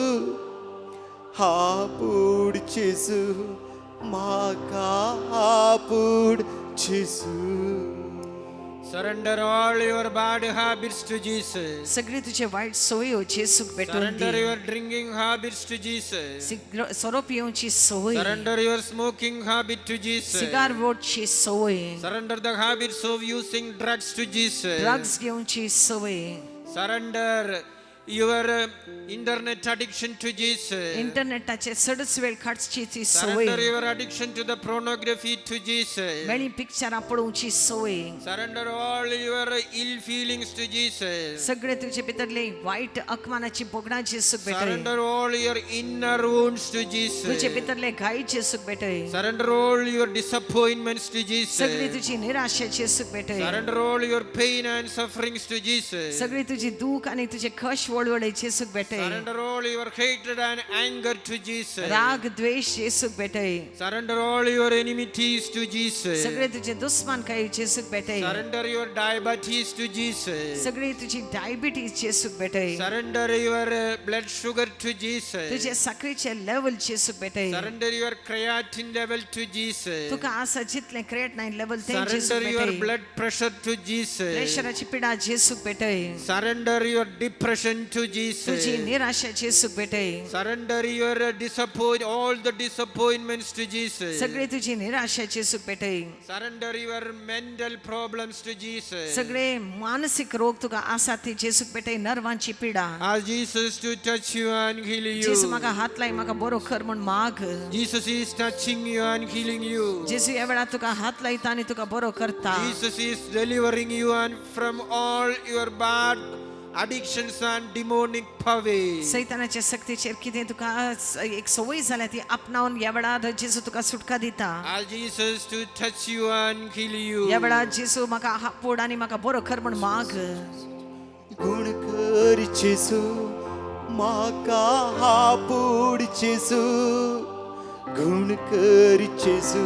हापूड जेजू म्हाका हापूड जेजू. Surrender all your bad habits to Jesus. सगळे तुझे वायट सवयो जेसूक भेटून Surrender the. your drinking habits to Jesus. सोरो पिवची सवय. Surrender your smoking habit to Jesus. Cigar वोडची सवय. Surrender the habits of using drugs to Jesus. Drugs घेवची सवय. Surrender your internet addiction to Jesus. इंटरनेटाचे चडच वेळ काडची ती सवय. Surrender your addiction to the pornography to Jesus. मेळी पिक्चरां पळोवची सवय. Surrender all your ill feelings to Jesus. सगळे तुझे भितरले वायट अकमानाची भोगणां जेसूक भेटय. Surrender all your inner wounds to Jesus. तुझे भितरले घाई जेसूक भेटय. Surrender all your disappointments to Jesus. सगळी तुझी निराशा जेसूक भेटय. Surrender all your pain and sufferings to Jesus. सगळी तुझी दूख आणि तुझे खश वळवळे जेसूक भेटय. Surrender all your hatred and anger to Jesus. राग द्वेष जेसूक भेटय. Surrender all your enmities to Jesus. सगळे तुझे दुस्मान काही जेसूक भेटय. Surrender your diabetes to Jesus. सगळी तुझी डायबिटीज जेसूक भेटय. Surrender your blood sugar to Jesus. तुझे साखरेचे लेवल जेसूक भेटय. Surrender your creatine level to Jesus. तुका आसा जितलें क्रेट नायन लेवल तें जेसूक Surrender your भेटय. Blood pressure to Jesus. प्रेशराची पिडा जेसूक भेटय. Surrender your depression to तुझी Jesus. निराशा जेसूक भेटय. Surrender your disappoint all the disappointments to Jesus. सगळी तुझी निराशा जेसूक भेटय. Surrender your mental problems to Jesus. सगळे मानसीक रोग तुका आसा ते जेसूक भेटय. नर्वांची पिडा. Ask Jesus to touch you and heal जेसू you. म्हाका हात लाय म्हाका बरो कर म्हूण माग. Jesus is touching you and healing you. जेसू ह्या वेळार तुका हात लायता आनी तुका बरो करता. Jesus is delivering you and from all your bad addictions and demonic powers. सैतानाच्या सक्तीचेर कितें तुका एक संवय जाल्या ती आपणावन ह्या वेळार जेजू तुका सुटका दिता. Ask Jesus to touch you and heal you. ह्या वेळार जेजू म्हाका हापूड आनी म्हाका बरो कर म्हूण माग. गुण कर जेजू म्हाका हापूड जेजू गुण कर जेजू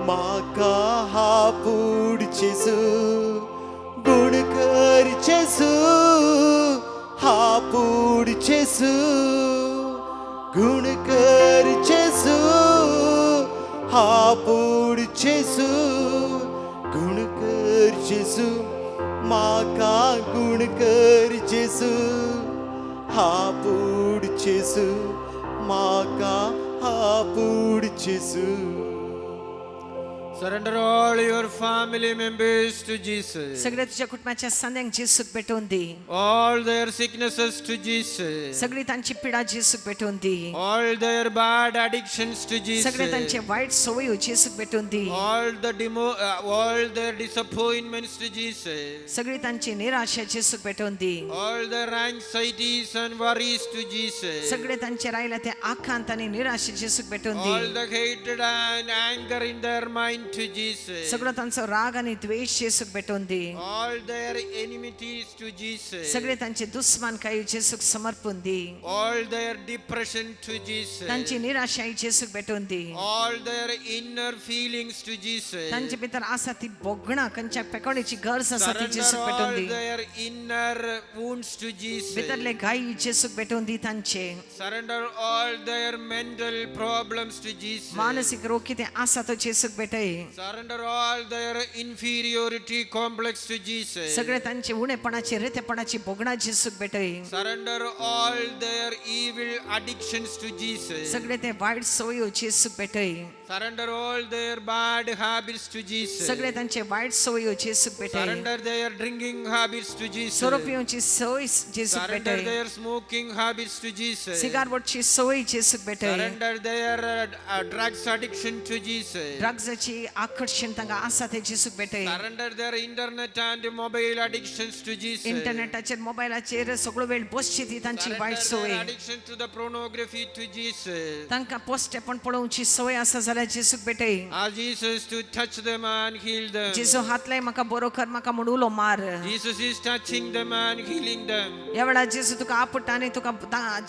म्हाका हापूड जेजू गुण कर जेजू हापूड जेजू गुण कर जेजू हापूड जेजू गुण कर जेजू म्हाका गुण कर जेजू हापूड जेजू म्हाका हापूड जेजू. Surrender all your family members to Jesus. सगळ्या तुझ्या कुटुंबाच्या सांद्यांक जेसूक भेटोवन दी. All their sicknesses to Jesus. सगळी तांची पिडा जेसूक भेटोवन दी. All their bad addictions to सगळे तांचे Jesus. वायट सवयी जेसूक भेटोवन दी. All their disappointments to Jesus. सगळी तांची निराशा जेसूक भेटोवन दी. All their anxieties and worries to Jesus. सगळे तांचे राहिल्या ते आखांत आणि निराशा जेसूक भेटोवन All the. the hatred and anger in their mind to Jesus. सगळो तांचो राग आणि द्वेष जेसूक भेटोवन दी. All their enmities to Jesus. सगळे तांचे दुस्मान काही जेसूक समर्पून दी. All their depression to Jesus. तांची निराशा जेसूक भेटोवन दी. All their inner feelings to Jesus. तांचे भितर आसा ती भोगणां खंयच्या पेकोणेची गरज आसा ती Surrender जेसूक भेटोवन all the. their inner wounds to Jesus. भितरले घाई जेसूक भेटोवन दी तांचे. Surrender all their mental problems to Jesus. मानसीक रोग कितें आसा तो जेसूक भेटय. Surrender all their inferiority complex to Jesus. सगळे तांचे उणेपणाचे रेतेपणाची भोगणां जेसूक भेटय. Surrender all their evil addictions to Jesus. सगळे ते वायट सवयो जेसूक भेटय. Surrender all their bad habits to Jesus. सगळे तांचे वायट सवयो जेसूक भेटय. Surrender their drinking habits to Jesus. सोरो पिवची सवय जेसूक Surrender भेटय. their smoking habits to Jesus. Cigar बोटची सवय जेसूक भेटय. Surrender their drugs addiction to Jesus. ड्रग्साची आकर्षण तांकां आसा ते जेसूक भेटय. Surrender their internet and mobile addictions to Jesus. इंटरनेटाचेर मोबायलाचेर सगळो वेळ बसची ती तांची Surrender वायट their सवय. addiction to the pornography to Jesus. तांकां पोस्टेपण पळोवची सवय आसा जाल्यार जेसूक भेटय. Ask Jesus to touch them and heal them. जेजू हातलाय म्हाका बरो कर म्हाका म्हूण उलो मार. Jesus is touching them and healing them. ह्या वेळार जेजू तुका आपुट्टा आनी तुका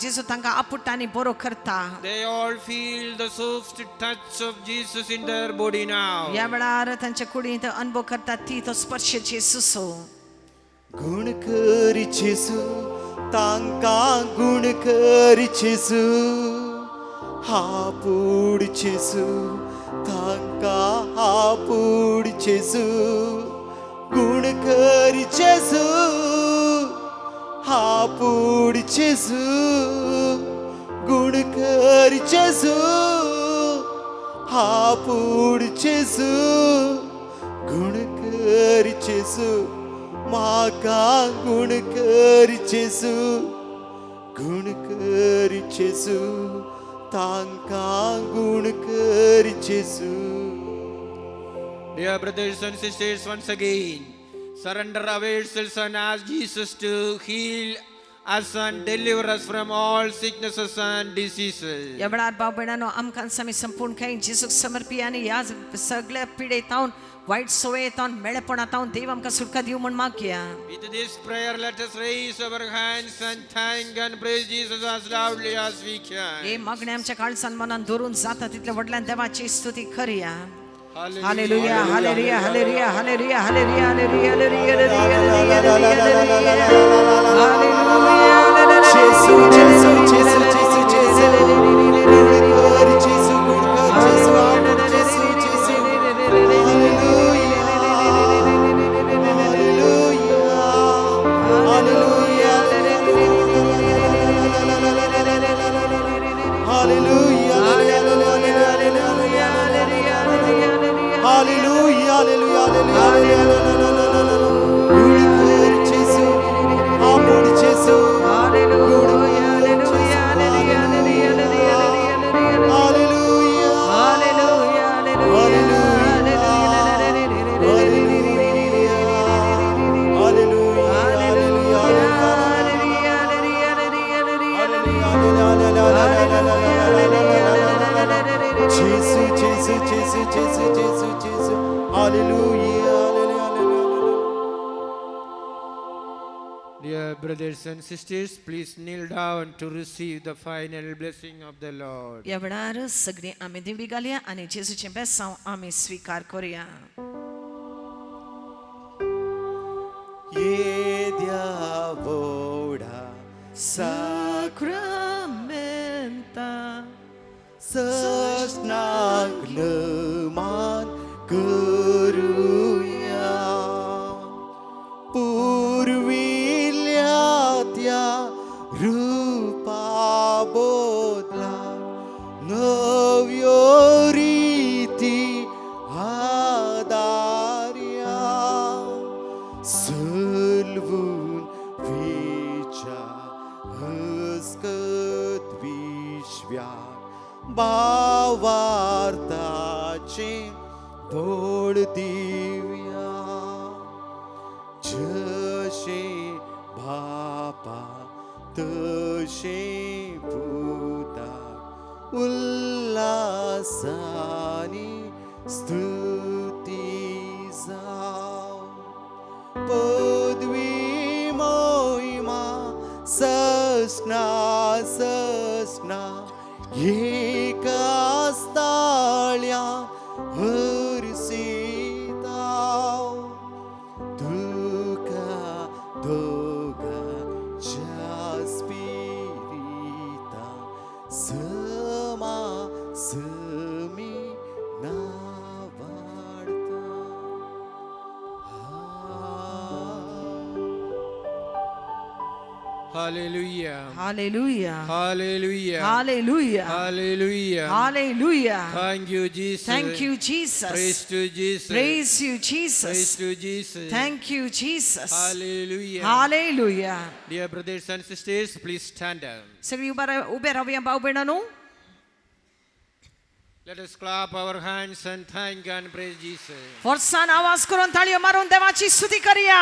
जेजू तांकां आपुट्टा आनी बरो करता. They all feel the soft touch of Jesus in their body now. ह्या वेळार तांच्या कुडींत अनुभव करता ती तो स्पर्श जेसूचो. गुण कर जेसू तांकां गुण कर जेसू हापूड जेसू तांकां हापूड जेसू गुण कर जेसू हापूड जेसू गुण कर जेसू हापूड जेसू गुण कर जेसू म्हाका गुण कर जेसू गुण कर जेसू तांकां गुण कर जेसू. Dear brothers and sisters, once again, surrender ourselves and ask Jesus to heal us and deliver us from all sicknesses and diseases. ह्या वेळार भाव भयणांनो आमकां आमी संपूर्ण कांय जेजूक समर्पी आनी ह्या सगळ्या पिडेतावन वायट सवयेतावन मेळेपणातावन देव आमकां सुटका दिवं म्हूण मागया. With this prayer, let us raise our hands and thank and praise Jesus as loudly as we can. हे मागणे आमच्या काळजान मनान धरून जाता तितल्या व्हडल्यान देवाची स्तुती करया. Hallelujah. Hallelujah hallelujah hallelujah hallelujah hallelujah hallelujah hallelujah hallelujah hallelujah. जेसू जेसू जेसू जेसू जेसू गुण कर जेसू गुण कर जेसू Hapur जेसू जेसू. Hallelujah hallelujah hallelujah hallelujah hallelujah hallelujah hallelujah. गुण कर जेसू Hapur जेसू hallelujah hallelujah hallelujah hallelujah hallelujah hallelujah hallelujah hallelujah. जेसू जेसू जेसू जेसू जेसू जेसू. Hallelujah hallelujah hallelujah. Dear brothers and sisters, please kneel down to receive the final blessing of the Lord. ह्या वेळार सगळीं आमी दिंबी घालया आनी जेजूचें बेसांव आमी स्विकार करुया. येद्या व्हडा साक्रामेंता सजनाक नमान करुया पुर्विल्ल्या त्या रूपा बदला नव्यो रिती हाडुया. भावार्थाचे बळ दिवया, जशे बापा तशे पुता उल्हासानी स्तुती जाव। पदवी मोहिमा ससना ससना एकाच ताळ्या हरसिताव, तुका दोगांच्या स्पिरिता समा समी नावाडता। Hallelujah. Hallelujah. Hallelujah. Hallelujah. Hallelujah. Hallelujah. Thank you, Jesus. Thank you, Jesus. Praise to Jesus. Praise you, Praise Jesus. to Jesus. Thank you, Jesus. Hallelujah. Hallelujah. Dear brothers and sisters, please stand up. सगळी उभा उभे राहूया भाऊ बहिणांनो. Let us clap our hands and thank and praise Jesus. फोर्सान आवाज करून ताळयो मारून देवाची स्तुती करूया.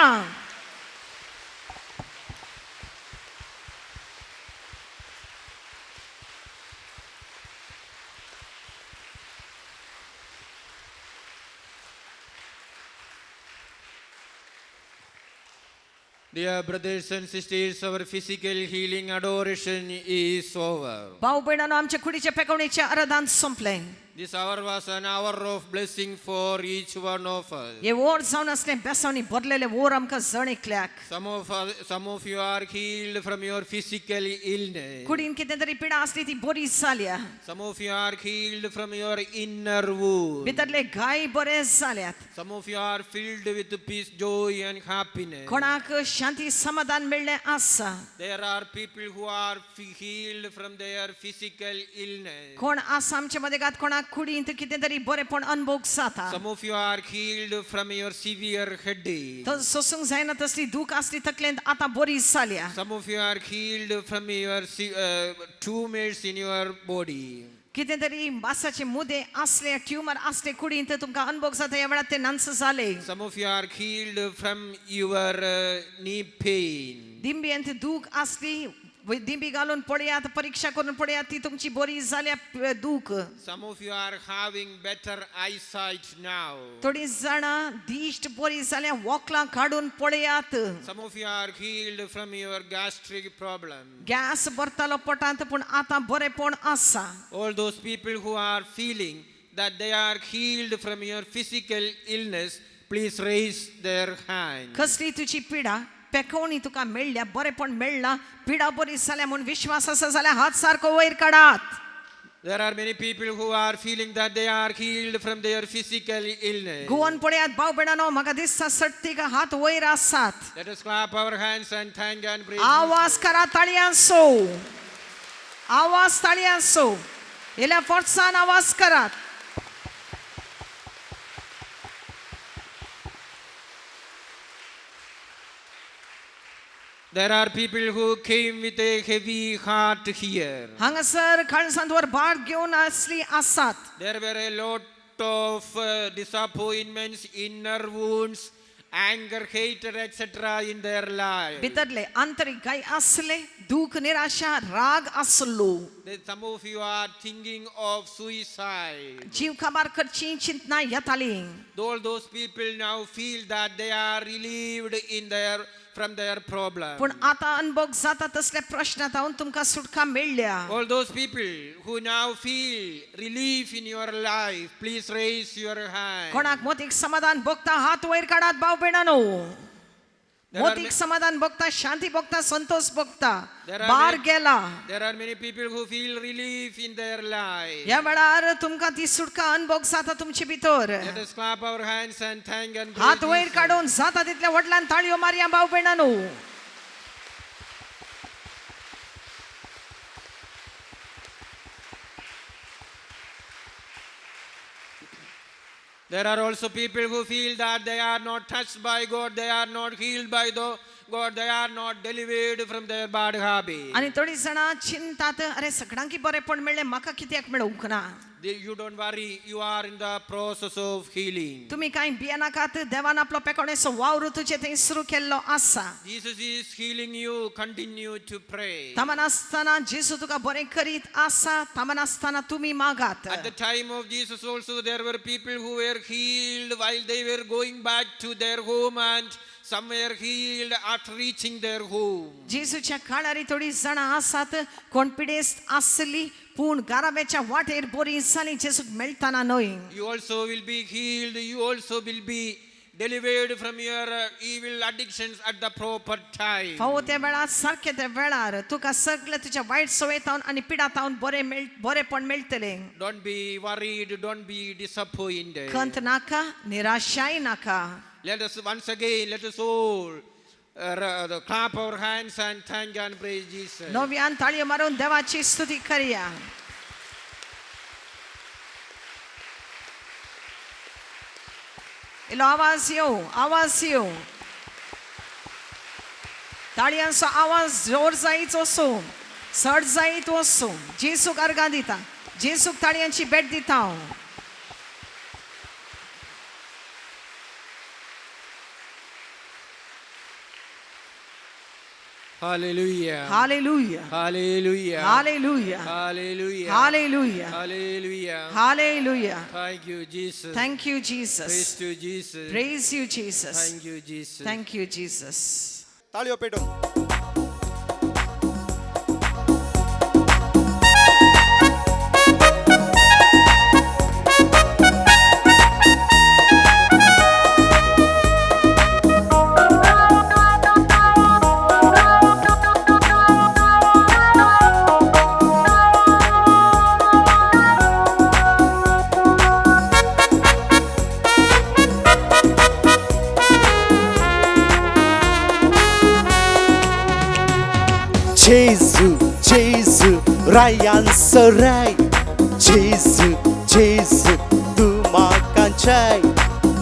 Dear brothers and sisters, our physical healing adoration is over. भाऊ बहिणांनो, आमच्या कुडीच्या पेकवणीचे आराधन संपले. This hour was an hour of blessing for each one of us. हे वर जावन असले बेसांनी भरलेले वर आमकां जण एकल्याक. Some of you are healed from your physical illness. कुडीन कितें तरी पिडा आसली ती बरी जाल्या. Some of you are healed from your inner wound. भितरले घाय बरे जाल्यात. Some of you are filled with peace, joy, and happiness. कोणाक शांती समाधान मेळ्ळें आसा. There are people who are healed from their physical illness. कोण आसा आमच्या मदेगात कोणाक कुडींत कितें तरी बरेपण अनुभव जाता. Some of you are healed from your severe headache. तो सोसूंक जायना तसली दूख आसली तकलेंत आतां बरी जाल्या. Some of you are healed from your tumors in your body. कितें तरी मासाचे मुदे आसले, ट्युमर आसले कुडींत, तुमकां अनुभव जाता ह्या वेळार ते नानस जाले. Some of you are healed from your knee pain. दिंबेंत दूख आसली, दिंबी घालून पळयात, परीक्षा करून पळयात, ती तुमची बरी जाल्या दूख. Some of you are having better eyesight now. थोडीं जाणां दिश्ट बरी जाल्या, वखलां काडून पळयात. Some of you are healed from your gastric problem. Gas भरतालो पोटांत, पूण आतां बरेपण आसा. All those people who are feeling that they are healed from your physical illness, please raise their hand. कसली तुजी पिडा पेकोवणी तुका मेळ्ळ्या, बरेपण मेळ्ळां, पिडा बरी जाल्या म्हूण विश्वास आसा जाल्यार हात सारको वयर काडात. There are many people who are feeling that they are healed from their physical illness. Goan पळयात भाव भयणांनो, म्हाका दिसता सट्टीक हात वयर आसात. Let us clap our hands and thank and praise. आवाज करा ताळयांचो, आवाज ताळयांचो, इल्या फोर्सान आवाज करात. There are people who came with a heavy heart here. हांगासर काळजांत वर भार घेवन आसली आसात. There were a lot of disappointments, inner wounds, anger, hatred, etc. in their life. भितरले आंतरीक घाय आसले, दूख, निराशा, राग आसलो. Some of you are thinking of suicide. जीव काबार करची चिंतना येताली. All those people now feel that they are relieved in their from their problem. पूण आतां अनुभव जाता तसल्या प्रश्नांत हांव तुमकां सुटका मेळ्ळ्या. All those people who now feel relief in your life, please raise your hand. कोणाक मोतीक समाधान भोगता हात वयर काडात भाव भयणांनो. There are मोतीक समाधान भोगता, शांती भोगता, संतोष भोगता, There are भार many- गेला. There are many people who feel relief in their life. ह्या वेळार तुमकां ती सुटका अनुभव जाता तुमचे भितर. Let us clap our hands and thank and praise हात वयर Jesus. काडून जाता तितल्या व्हडल्यान ताळयो मारया भाव भयणांनो. There are also people who feel that they are not touched by God, they are not healed by the God, they are not delivered from their bad habit. आनी थोडीं जाणां चिंतात, अरे सगळ्यांकी बरेंपण मेळ्ळें, म्हाका कित्याक मेळूंक ना? You don't worry, you are in the process of healing. तुमी कांय भियेनाकात, देवान आपलो पेकोणेचो वावर तुजे थंय सुरू केल्लो आसा. Jesus is healing you, continue to pray. थांबनासतना जेजू तुका बरें करीत आसा, थांबनासतना तुमी मागात. At the time of Jesus also there were people who were healed while they were going back to their home, and some were healed after reaching their home. जेजूच्या काळारी थोडीं जाणां आसात कोण पिडेस्त आसली पूण घराब्याच्या वाटेर बरी जाली जेजूक मेळटना न्हय. You also will be healed, you also will be delivered from your evil addictions at the proper time. फावो त्या वेळार, सारके त्या वेळार तुका सगळे तुज्या वायट सवयतावन आनी पिडातावन बरें मेळ बरेंपण मेळटलें. Don't be worried, don't be disappointed. खंत नाका, निराशाय नाका. Let us once again, let us all clap our hands and thank and praise Jesus. नव्यान ताळयो मारून देवाची स्तुती करया. इल्लो आवाज येवं, आवाज येवं, ताळयांचो आवाज जोर जायत वचूं, चड जायत वचूं. जेजूक अर्गां दिता, जेजूक ताळयांची भेट दिता हांव. Hallelujah. Hallelujah. Hallelujah. Hallelujah. Hallelujah. Hallelujah. Hallelujah. Hallelujah. Thank you, Jesus. Thank you, Praise Jesus. to Jesus. Praise you, Jesus. Thank you, Jesus. Thank you, Jesus. ताळयो पेटोवन. जेजू जेजू रायांचो राय, जेजू जेजू तूं म्हाका जाय,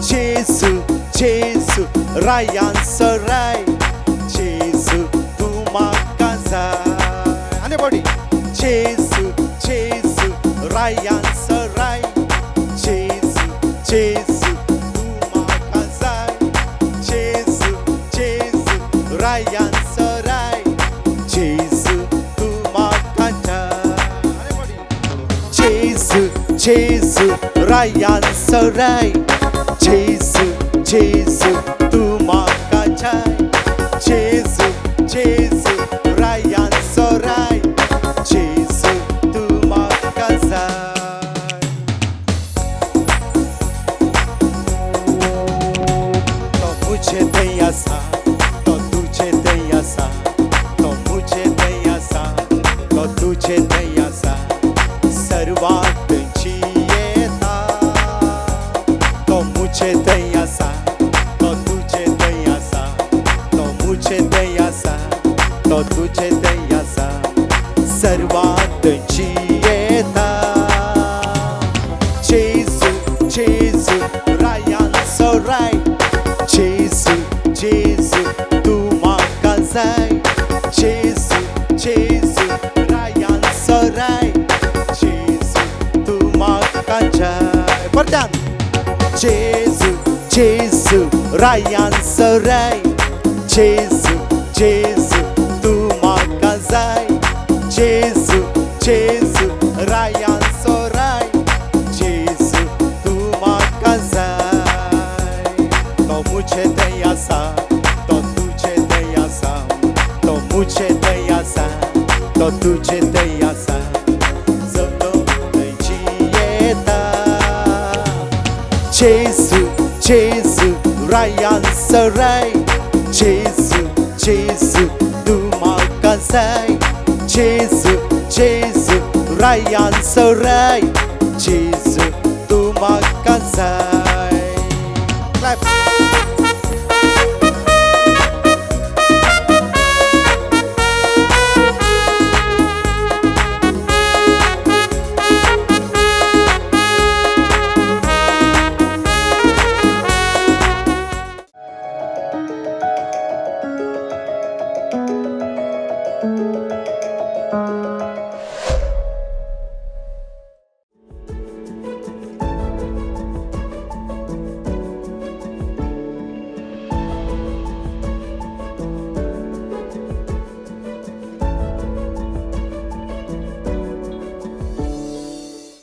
जेजू जेजू रायांचो राय, जेजू तूं म्हाका जाय. आनी बडी जेजू जेजू रायांचो राय, जेजू जेजू तूं म्हाका जाय, जेजू जेजू रायांचो राय, जेजू तूं म्हाका जाय. जेजू जेजू रायांचो राय, जेजू जेजू तूं म्हाका जाय, जेजू जेजू रायांचो राय, जेजू तूं म्हाका जाय. तो मुझे थंय आसा, तो तुजे थंय आसा, तो मुझे थंय आसा, तो तुजे थंय आसा, सर्वांत जियेता. तो मुझे थंय आसा, तो तुजे थंय आसा, तो मुझे थंय आसा, तो तुजे थंय आसा, सर्वांत जियेता. जेजू जेजू रायांचो राय, जेजू जेजू तूं म्हाका जाय, जेजू जेजू रायांचो राय, जेजू तूं म्हाका जाय. परत्यान जेजू जेजू रायांचो राय, जेजू जेजू तूं म्हाका जाय, जेजू जेजू रायांचो राय, जेजू तूं म्हाका जाय. तो मुझे थंय आसा, तो तुजे थंय आसा, तो मुझे थंय आसा, तो तुजे थंय आसा, जगो थंय जियेता. जेजू जेजू रायांचो राय, जेजू जेजू तूं म्हाका जाय, जेजू जेजू रायांचो राय, जेजू तूं म्हाका जाय.